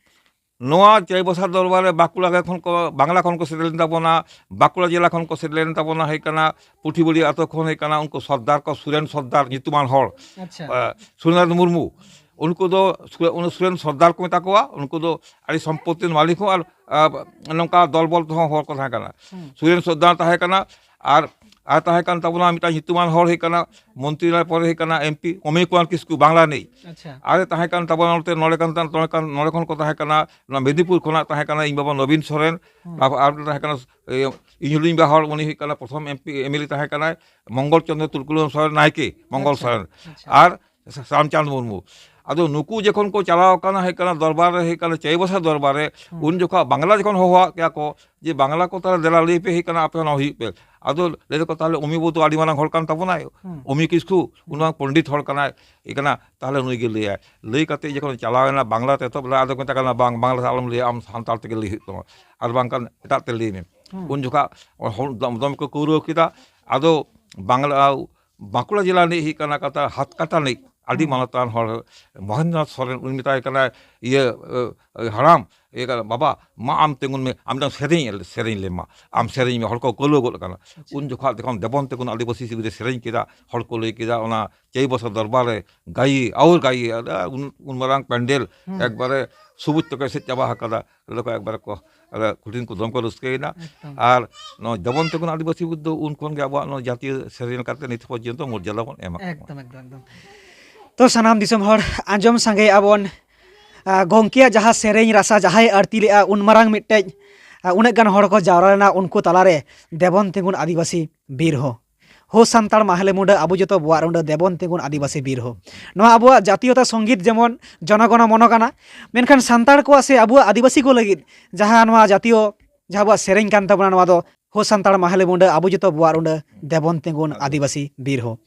ᱱᱚᱣᱟ ᱪᱟᱹᱭᱵᱟᱥᱟ ᱫᱚᱨᱵᱟᱨ ᱨᱮ ᱵᱟᱸᱠᱩᱲᱟ ᱠᱷᱚᱱ ᱠᱚ, ᱵᱟᱝᱞᱟ ᱠᱷᱚᱱ ᱠᱚ ᱥᱮᱴᱮᱨ ᱞᱮᱱ ᱛᱟᱵᱚᱱᱟ, ᱵᱟᱸᱠᱩᱲᱟ ᱡᱮᱞᱟ ᱠᱷᱚᱱ ᱠᱚ ᱥᱮᱴᱮᱨ ᱞᱮᱱ ᱛᱟᱵᱚᱱᱟ, ᱦᱩᱭ ᱠᱟᱱᱟ ᱯᱩᱴᱷᱤᱵᱟᱹᱲᱤ ᱟᱛᱳ ᱠᱷᱚᱱ ᱦᱩᱭ ᱠᱟᱱᱟ ᱩᱱᱠᱩ ᱥᱚᱨᱫᱟᱨ ᱠᱚ, ᱥᱩᱨᱮᱱ ᱥᱚᱨᱫᱟᱨ ᱧᱩᱛᱩᱢᱟᱱ ᱦᱚᱲ, ᱟᱪᱪᱷᱟ᱾ ᱟᱸ, ᱥᱩᱨᱮᱱ ᱢᱩᱨᱢᱩ, ᱩᱱᱠᱩ ᱫᱚ ᱥᱩ-, ᱩᱱ ᱥᱩᱨᱮᱱ ᱥᱚᱨᱫᱟᱨ ᱠᱚ ᱢᱮᱛᱟ ᱠᱚᱣᱟ, ᱩᱱᱠᱩ ᱫᱚ ᱟᱹᱰᱤ ᱥᱚᱢᱯᱚᱛᱛᱤ ᱢᱟᱹᱞᱤᱠ ᱦᱚᱸ ᱟᱨ, ᱟᱨ ᱱᱚᱝᱠᱟ ᱫᱚᱞ ᱵᱚᱞ ᱛᱮᱦᱚᱸ ᱦᱚᱲ ᱠᱚ ᱛᱟᱦᱮᱸ ᱠᱟᱱᱟ᱾ ᱦᱩᱸ᱾ ᱥᱩᱨᱮᱱ ᱥᱚᱨᱫᱟᱨ ᱛᱟᱦᱮᱸ ᱠᱟᱱᱟ, ᱟᱨ, ᱟᱨ ᱛᱟᱦᱮᱸ ᱠᱟᱱ ᱛᱟᱵᱚᱱᱟ ᱢᱤᱫᱴᱟᱝ ᱧᱩᱛᱩᱢᱟᱱ ᱦᱚᱲ ᱦᱩᱭ ᱠᱟᱱᱟ, ᱢᱚᱱᱛᱨᱤ ᱨᱮ ᱯᱚᱨᱮ ᱦᱩᱭ ᱠᱟᱱᱟ ᱮᱢᱯᱤ ᱚᱢᱤᱭ ᱠᱩᱢᱟᱨ ᱠᱤᱥᱠᱩ, ᱵᱟᱝᱞᱟ ᱨᱤᱱᱤᱡ᱾ ᱟᱪᱪᱷᱟ᱾ ᱟᱨ ᱛᱟᱦᱮᱸ ᱠᱟᱱ ᱛᱟᱵᱚᱱᱟ ᱱᱚᱛᱮ, ᱱᱚᱰᱮ ᱠᱟᱱ, ᱱᱚᱰᱮ ᱠᱟᱱ, ᱱᱚᱰᱮ ᱠᱷᱚᱱ ᱠᱚ ᱛᱟᱦᱮᱸ ᱠᱟᱱᱟ, ᱱᱚᱣᱟ ᱢᱮᱫᱤᱱᱯᱩᱨ ᱠᱷᱚᱱᱟᱜ ᱛᱟᱦᱮᱸ ᱠᱟᱱᱟ ᱤᱧ ᱵᱟᱵᱟ ᱱᱚᱵᱤᱱ ᱥᱚᱨᱮᱱ, ᱦᱩᱸ᱾ ᱟᱨ ᱛᱟᱦᱮᱸ ᱠᱟᱱᱟ, ᱤᱭᱟᱹ, ᱤᱧ ᱦᱩᱰᱤᱧ ᱵᱟ ᱦᱚᱲ, ᱩᱱᱤ ᱦᱩᱭᱩᱜ ᱠᱟᱱᱟ ᱯᱨᱚᱛᱷᱚᱢ ᱮᱢᱯᱤ, ᱮᱢᱮᱞᱮ ᱛᱟᱦᱮᱸ ᱠᱟᱱᱟᱭ ᱢᱚᱝᱜᱚᱞ ᱪᱚᱸᱫᱽᱨᱚ ᱛᱩᱞᱠᱩᱞᱟᱢ ᱥᱚᱨᱮᱱ, ᱱᱟᱭᱠᱮ ᱢᱚᱝᱜᱚᱞ ᱟᱪᱪᱷᱟ, ᱥᱚᱨᱮᱱ᱾ ᱟᱪᱪᱷᱟ᱾ ᱟᱨ ᱥᱟ-, ᱥᱟᱢᱪᱟᱸᱫᱽ ᱢᱩᱨᱢᱩ᱾ ᱟᱫᱚ ᱱᱩᱠᱩ ᱡᱚᱠᱷᱚᱱ ᱠᱚ ᱪᱟᱞᱟᱣ ᱠᱟᱱᱟ, ᱦᱩᱭᱩᱜ ᱠᱟᱱᱟ ᱫᱚᱨᱵᱟᱨ ᱨᱮ, ᱦᱩᱭᱩᱜ ᱠᱟᱱᱟ ᱪᱟᱹᱭᱵᱟᱥᱟ ᱫᱚᱨᱵᱟᱨ ᱨᱮ, ᱦᱩᱸ᱾ ᱩᱱ ᱡᱚᱠᱷᱚᱱ ᱵᱟᱝᱞᱟ ᱡᱚᱠᱷᱚᱱ ᱦᱚᱦᱚᱣᱟᱫ ᱠᱮᱭᱟ ᱠᱚ ᱡᱮ ᱵᱟᱝᱞᱟ ᱠᱚ ᱛᱟᱦᱚᱞᱮ ᱫᱮᱞᱟ ᱞᱟᱹᱭ ᱯᱮ, ᱦᱩᱭᱩᱜ ᱠᱟᱱᱟ ᱟᱯᱮ ᱦᱚᱸ ᱦᱩᱭᱩᱜ ᱯᱮ᱾ ᱟᱫᱚ ᱞᱟᱹᱭ ᱫᱟᱠᱚ ᱛᱟᱦᱚᱞᱮ ᱚᱢᱤ ᱵᱟᱹᱵᱩ ᱫᱚ ᱟᱹᱰᱤ ᱢᱟᱨᱟᱝ ᱦᱚᱲ ᱠᱟᱱ ᱛᱟᱵᱚᱱᱟᱭ, ᱦᱩᱸ᱾ ᱚᱢᱤ ᱠᱤᱥᱠᱩ, ᱩᱱᱤ ᱢᱟ ᱯᱚᱱᱰᱤᱛ ᱦᱚᱲ ᱠᱟᱱᱟᱭ, ᱦᱩᱭᱩᱜ ᱠᱟᱱᱟ ᱛᱟᱦᱚᱞᱮ ᱱᱩᱭ ᱜᱮ ᱞᱟᱹᱭᱟᱭ᱾ ᱞᱟᱹᱭ ᱠᱟᱛᱮ ᱡᱚᱠᱷᱚᱱ ᱪᱟᱞᱟᱣ ᱮᱱᱟ ᱵᱟᱝᱞᱟ ᱛᱮ, ᱮᱛᱚᱦᱚᱵ ᱞᱮᱫᱟ, ᱟᱫᱚ ᱢᱮᱛᱟ ᱠᱟᱱᱟ ᱵᱟᱝ, ᱵᱟᱝᱞᱟ ᱛᱮ ᱟᱞᱚᱢ ᱞᱟᱹᱭᱟ, ᱟᱢ ᱥᱟᱱᱛᱟᱲ ᱛᱮᱜᱮ ᱞᱟᱹᱭ ᱦᱩᱭᱩᱜ ᱛᱟᱢᱟ, ᱟᱨ ᱵᱟᱝᱠᱷᱟᱱ ᱮᱴᱟᱜ ᱛᱮ ᱞᱟᱹᱭ ᱢᱮ᱾ ᱦᱩᱸ᱾ ᱩᱱ ᱡᱚᱠᱷᱟ ᱦᱚᱲ ᱫᱚ-, ᱫᱚᱢᱮ ᱠᱚ ᱠᱟᱹᱣᱨᱟᱹᱣ ᱠᱮᱫᱟ᱾ ᱟᱫᱚ ᱵᱟᱝᱞᱟ, ᱵᱟᱸᱠᱩᱲᱟ ᱡᱮᱞᱟ ᱨᱤᱱᱤᱡ ᱦᱩᱭᱩᱜ ᱠᱟᱱᱟ ᱠᱟᱛᱷᱟ ᱦᱟᱛᱠᱟᱴᱟ ᱨᱤᱱᱤᱡ ᱟᱹᱰᱤ ᱦᱩᱸ᱾ ᱢᱟᱱᱚᱛᱟᱱ ᱦᱚᱲ ᱢᱚᱦᱮᱱᱫᱨᱚᱱᱟᱛᱷ ᱥᱚᱨᱮᱱ, ᱩᱱᱤ ᱢᱮᱛᱟᱭ ᱠᱟᱱᱟᱭ, ᱤᱭᱟᱹ, ᱮ, ᱮ, ᱦᱟᱲᱟᱢ, ᱤᱭᱟᱹ ᱠᱟᱱᱟ, "ᱵᱟᱵᱟ, ᱢᱟ ᱟᱢ ᱛᱤᱸᱜᱩᱱ ᱢᱮ, ᱟᱢ ᱢᱤᱫᱴᱟᱝ ᱥᱮᱨᱮᱧ, ᱥᱮᱨᱮᱧ ᱞᱮᱢ ᱢᱟ, ᱟᱢ ᱥᱮᱨᱮᱧ ᱢᱮ", ᱦᱚᱲ ᱠᱚ ᱠᱟᱹᱣᱞᱟᱹᱣ ᱜᱚᱫ ᱠᱟᱱᱟ᱾ ᱟᱪᱪᱷᱟ᱾ ᱩᱱ ᱡᱚᱠᱷᱚᱱ ᱡᱚᱠᱷᱚᱱ ᱫᱮᱵᱚᱱ ᱛᱤᱸᱜᱩᱱ ᱟᱹᱫᱤᱵᱟᱹᱥᱤ ᱥᱤᱵᱤᱨ ᱨᱮ ᱥᱮᱨᱮᱧ ᱠᱮᱫᱟ, ᱦᱚᱲ ᱠᱚ ᱞᱟᱹᱭ ᱠᱮᱫᱟ, ᱚᱱᱟ ᱪᱟᱹᱭᱵᱟᱥᱟ ᱫᱚᱨᱵᱟᱨ ᱨᱮ ᱜᱟᱭᱤ, ᱟᱣᱨ ᱜᱟᱭᱤ, ᱟᱫᱟ ᱩᱱ, ᱩᱱ ᱢᱟᱨᱟᱝ ᱯᱮᱱᱰᱮᱞ ᱦᱩᱸ᱾ ᱮᱠᱵᱟᱨᱮ ᱥᱩᱵᱩᱡ ᱛᱮᱠᱚ ᱮᱥᱮᱫ ᱪᱟᱵᱟ ᱟᱠᱟᱫᱟ᱾ ᱞᱟᱹᱭ ᱫᱟᱠᱚ ᱮᱠᱵᱟᱨᱮ ᱠᱚ, ᱟᱫᱚ ᱠᱩᱴᱷᱤᱱ ᱠᱚ ᱫᱚᱢᱮ ᱠᱚ ᱨᱟᱹᱥᱠᱟᱹᱭᱮᱱᱟ᱾ ᱮᱠᱫᱚᱢ᱾ ᱟᱨ ᱱᱚᱣᱟ ᱫᱮᱵᱚᱱ ᱛᱤᱸᱜᱩᱱ ᱟᱹᱫᱤᱵᱟᱹᱥᱤ ᱵᱩᱫᱽ ᱫᱚ ᱩᱱ ᱠᱷᱚᱱ ᱜᱮ ᱟᱵᱚᱣᱟᱜ ᱱᱚᱣᱟ ᱡᱟᱹᱛᱤᱭᱚ ᱥᱮᱨᱮᱧ ᱞᱮᱠᱟᱛᱮ ᱱᱤᱛ ᱯᱚᱨᱡᱚᱱᱛᱚ ᱢᱚᱨᱡᱟᱫᱟ ᱵᱚᱱ ᱮᱢᱟ ᱠᱚ ᱠᱟᱱᱟ᱾ ᱮᱠᱫᱚᱢ, ᱮᱠᱫᱚᱢ, ᱮᱠᱫᱚᱢ᱾ ᱛᱚ ᱥᱟᱱᱟᱢ ᱫᱤᱥᱚᱢ ᱦᱚᱲ ᱟᱸᱡᱚᱢ ᱥᱟᱸᱜᱮᱭᱮᱜᱼᱟ ᱵᱚᱱ, ᱟ, ᱜᱚᱢᱠᱮᱭᱟᱜ ᱡᱟᱦᱟᱸ ᱥᱮᱨᱮᱧ ᱨᱟᱥᱟ ᱡᱟᱦᱟᱸᱭ ᱟᱹᱲᱛᱤ ᱞᱮᱜᱼᱟ, ᱩᱱ ᱢᱟᱨᱟᱝ ᱢᱤᱫᱴᱮᱡ, ᱟ, ᱩᱱᱟᱹᱜ ᱜᱟᱱ ᱦᱚᱲ ᱠᱚ ᱡᱟᱣᱨᱟ ᱞᱮᱱᱟ, ᱩᱱᱠᱩ ᱛᱟᱞᱟᱨᱮ ᱫᱮᱵᱚᱱ ᱛᱤᱸᱜᱩᱱ ᱟᱹᱫᱤᱵᱟᱹᱥᱤ ᱵᱤᱨ ᱦᱳ᱾ ᱦᱳ ᱥᱟᱱᱛᱟᱲ ᱢᱟᱦᱞᱮ ᱢᱩᱸᱰᱟᱹ, ᱟᱵᱚ ᱡᱚᱛᱚ ᱵᱚᱣᱟᱜ ᱨᱩᱸᱰᱟᱹ, ᱫᱮᱵᱚᱱ ᱛᱤᱸᱜᱩᱱ ᱟᱹᱫᱤᱵᱟᱹᱥᱤ ᱵᱤᱨ ᱦᱳ᱾ ᱱᱚᱣᱟ ᱟᱵᱚᱣᱟᱜ ᱡᱟᱛᱤᱭᱚᱛᱟ ᱥᱚᱝᱜᱤᱛ ᱡᱮᱢᱚᱱ ᱡᱚᱱᱚᱜᱚᱱᱚ ᱢᱚᱱᱚ ᱠᱟᱱᱟ, ᱢᱮᱱᱠᱷᱟᱱ ᱥᱟᱱᱛᱟᱲ ᱠᱚᱣᱟᱜ ᱥᱮ ᱟᱵᱚᱣᱟᱜ ᱟᱹᱫᱤᱵᱟᱹᱥᱤ ᱠᱚ ᱞᱟᱹᱜᱤᱫ ᱡᱟᱦᱟᱸ ᱱᱚᱣᱟ ᱡᱟᱛᱤᱭᱚ, ᱡᱟᱦᱟᱸ ᱟᱵᱚᱣᱟᱜ ᱥᱮᱨᱮᱧ ᱠᱟᱱ ᱛᱟᱵᱚᱱᱟ, ᱱᱚᱣᱟ ᱫᱚ ᱦᱳ ᱥᱟᱱᱛᱟᱲ ᱢᱟᱦᱞᱮ ᱢᱩᱸᱰᱟᱹ, ᱟᱵᱚ ᱡᱚᱛᱚ ᱵᱚᱣᱟᱜ ᱨᱩᱸᱰᱟᱹ, ᱫᱮᱵᱚᱱ ᱛᱤᱸᱜᱩᱱ ᱟᱹᱫᱤᱵᱟᱹᱥᱤ ᱵᱤᱨ ᱦᱳ᱾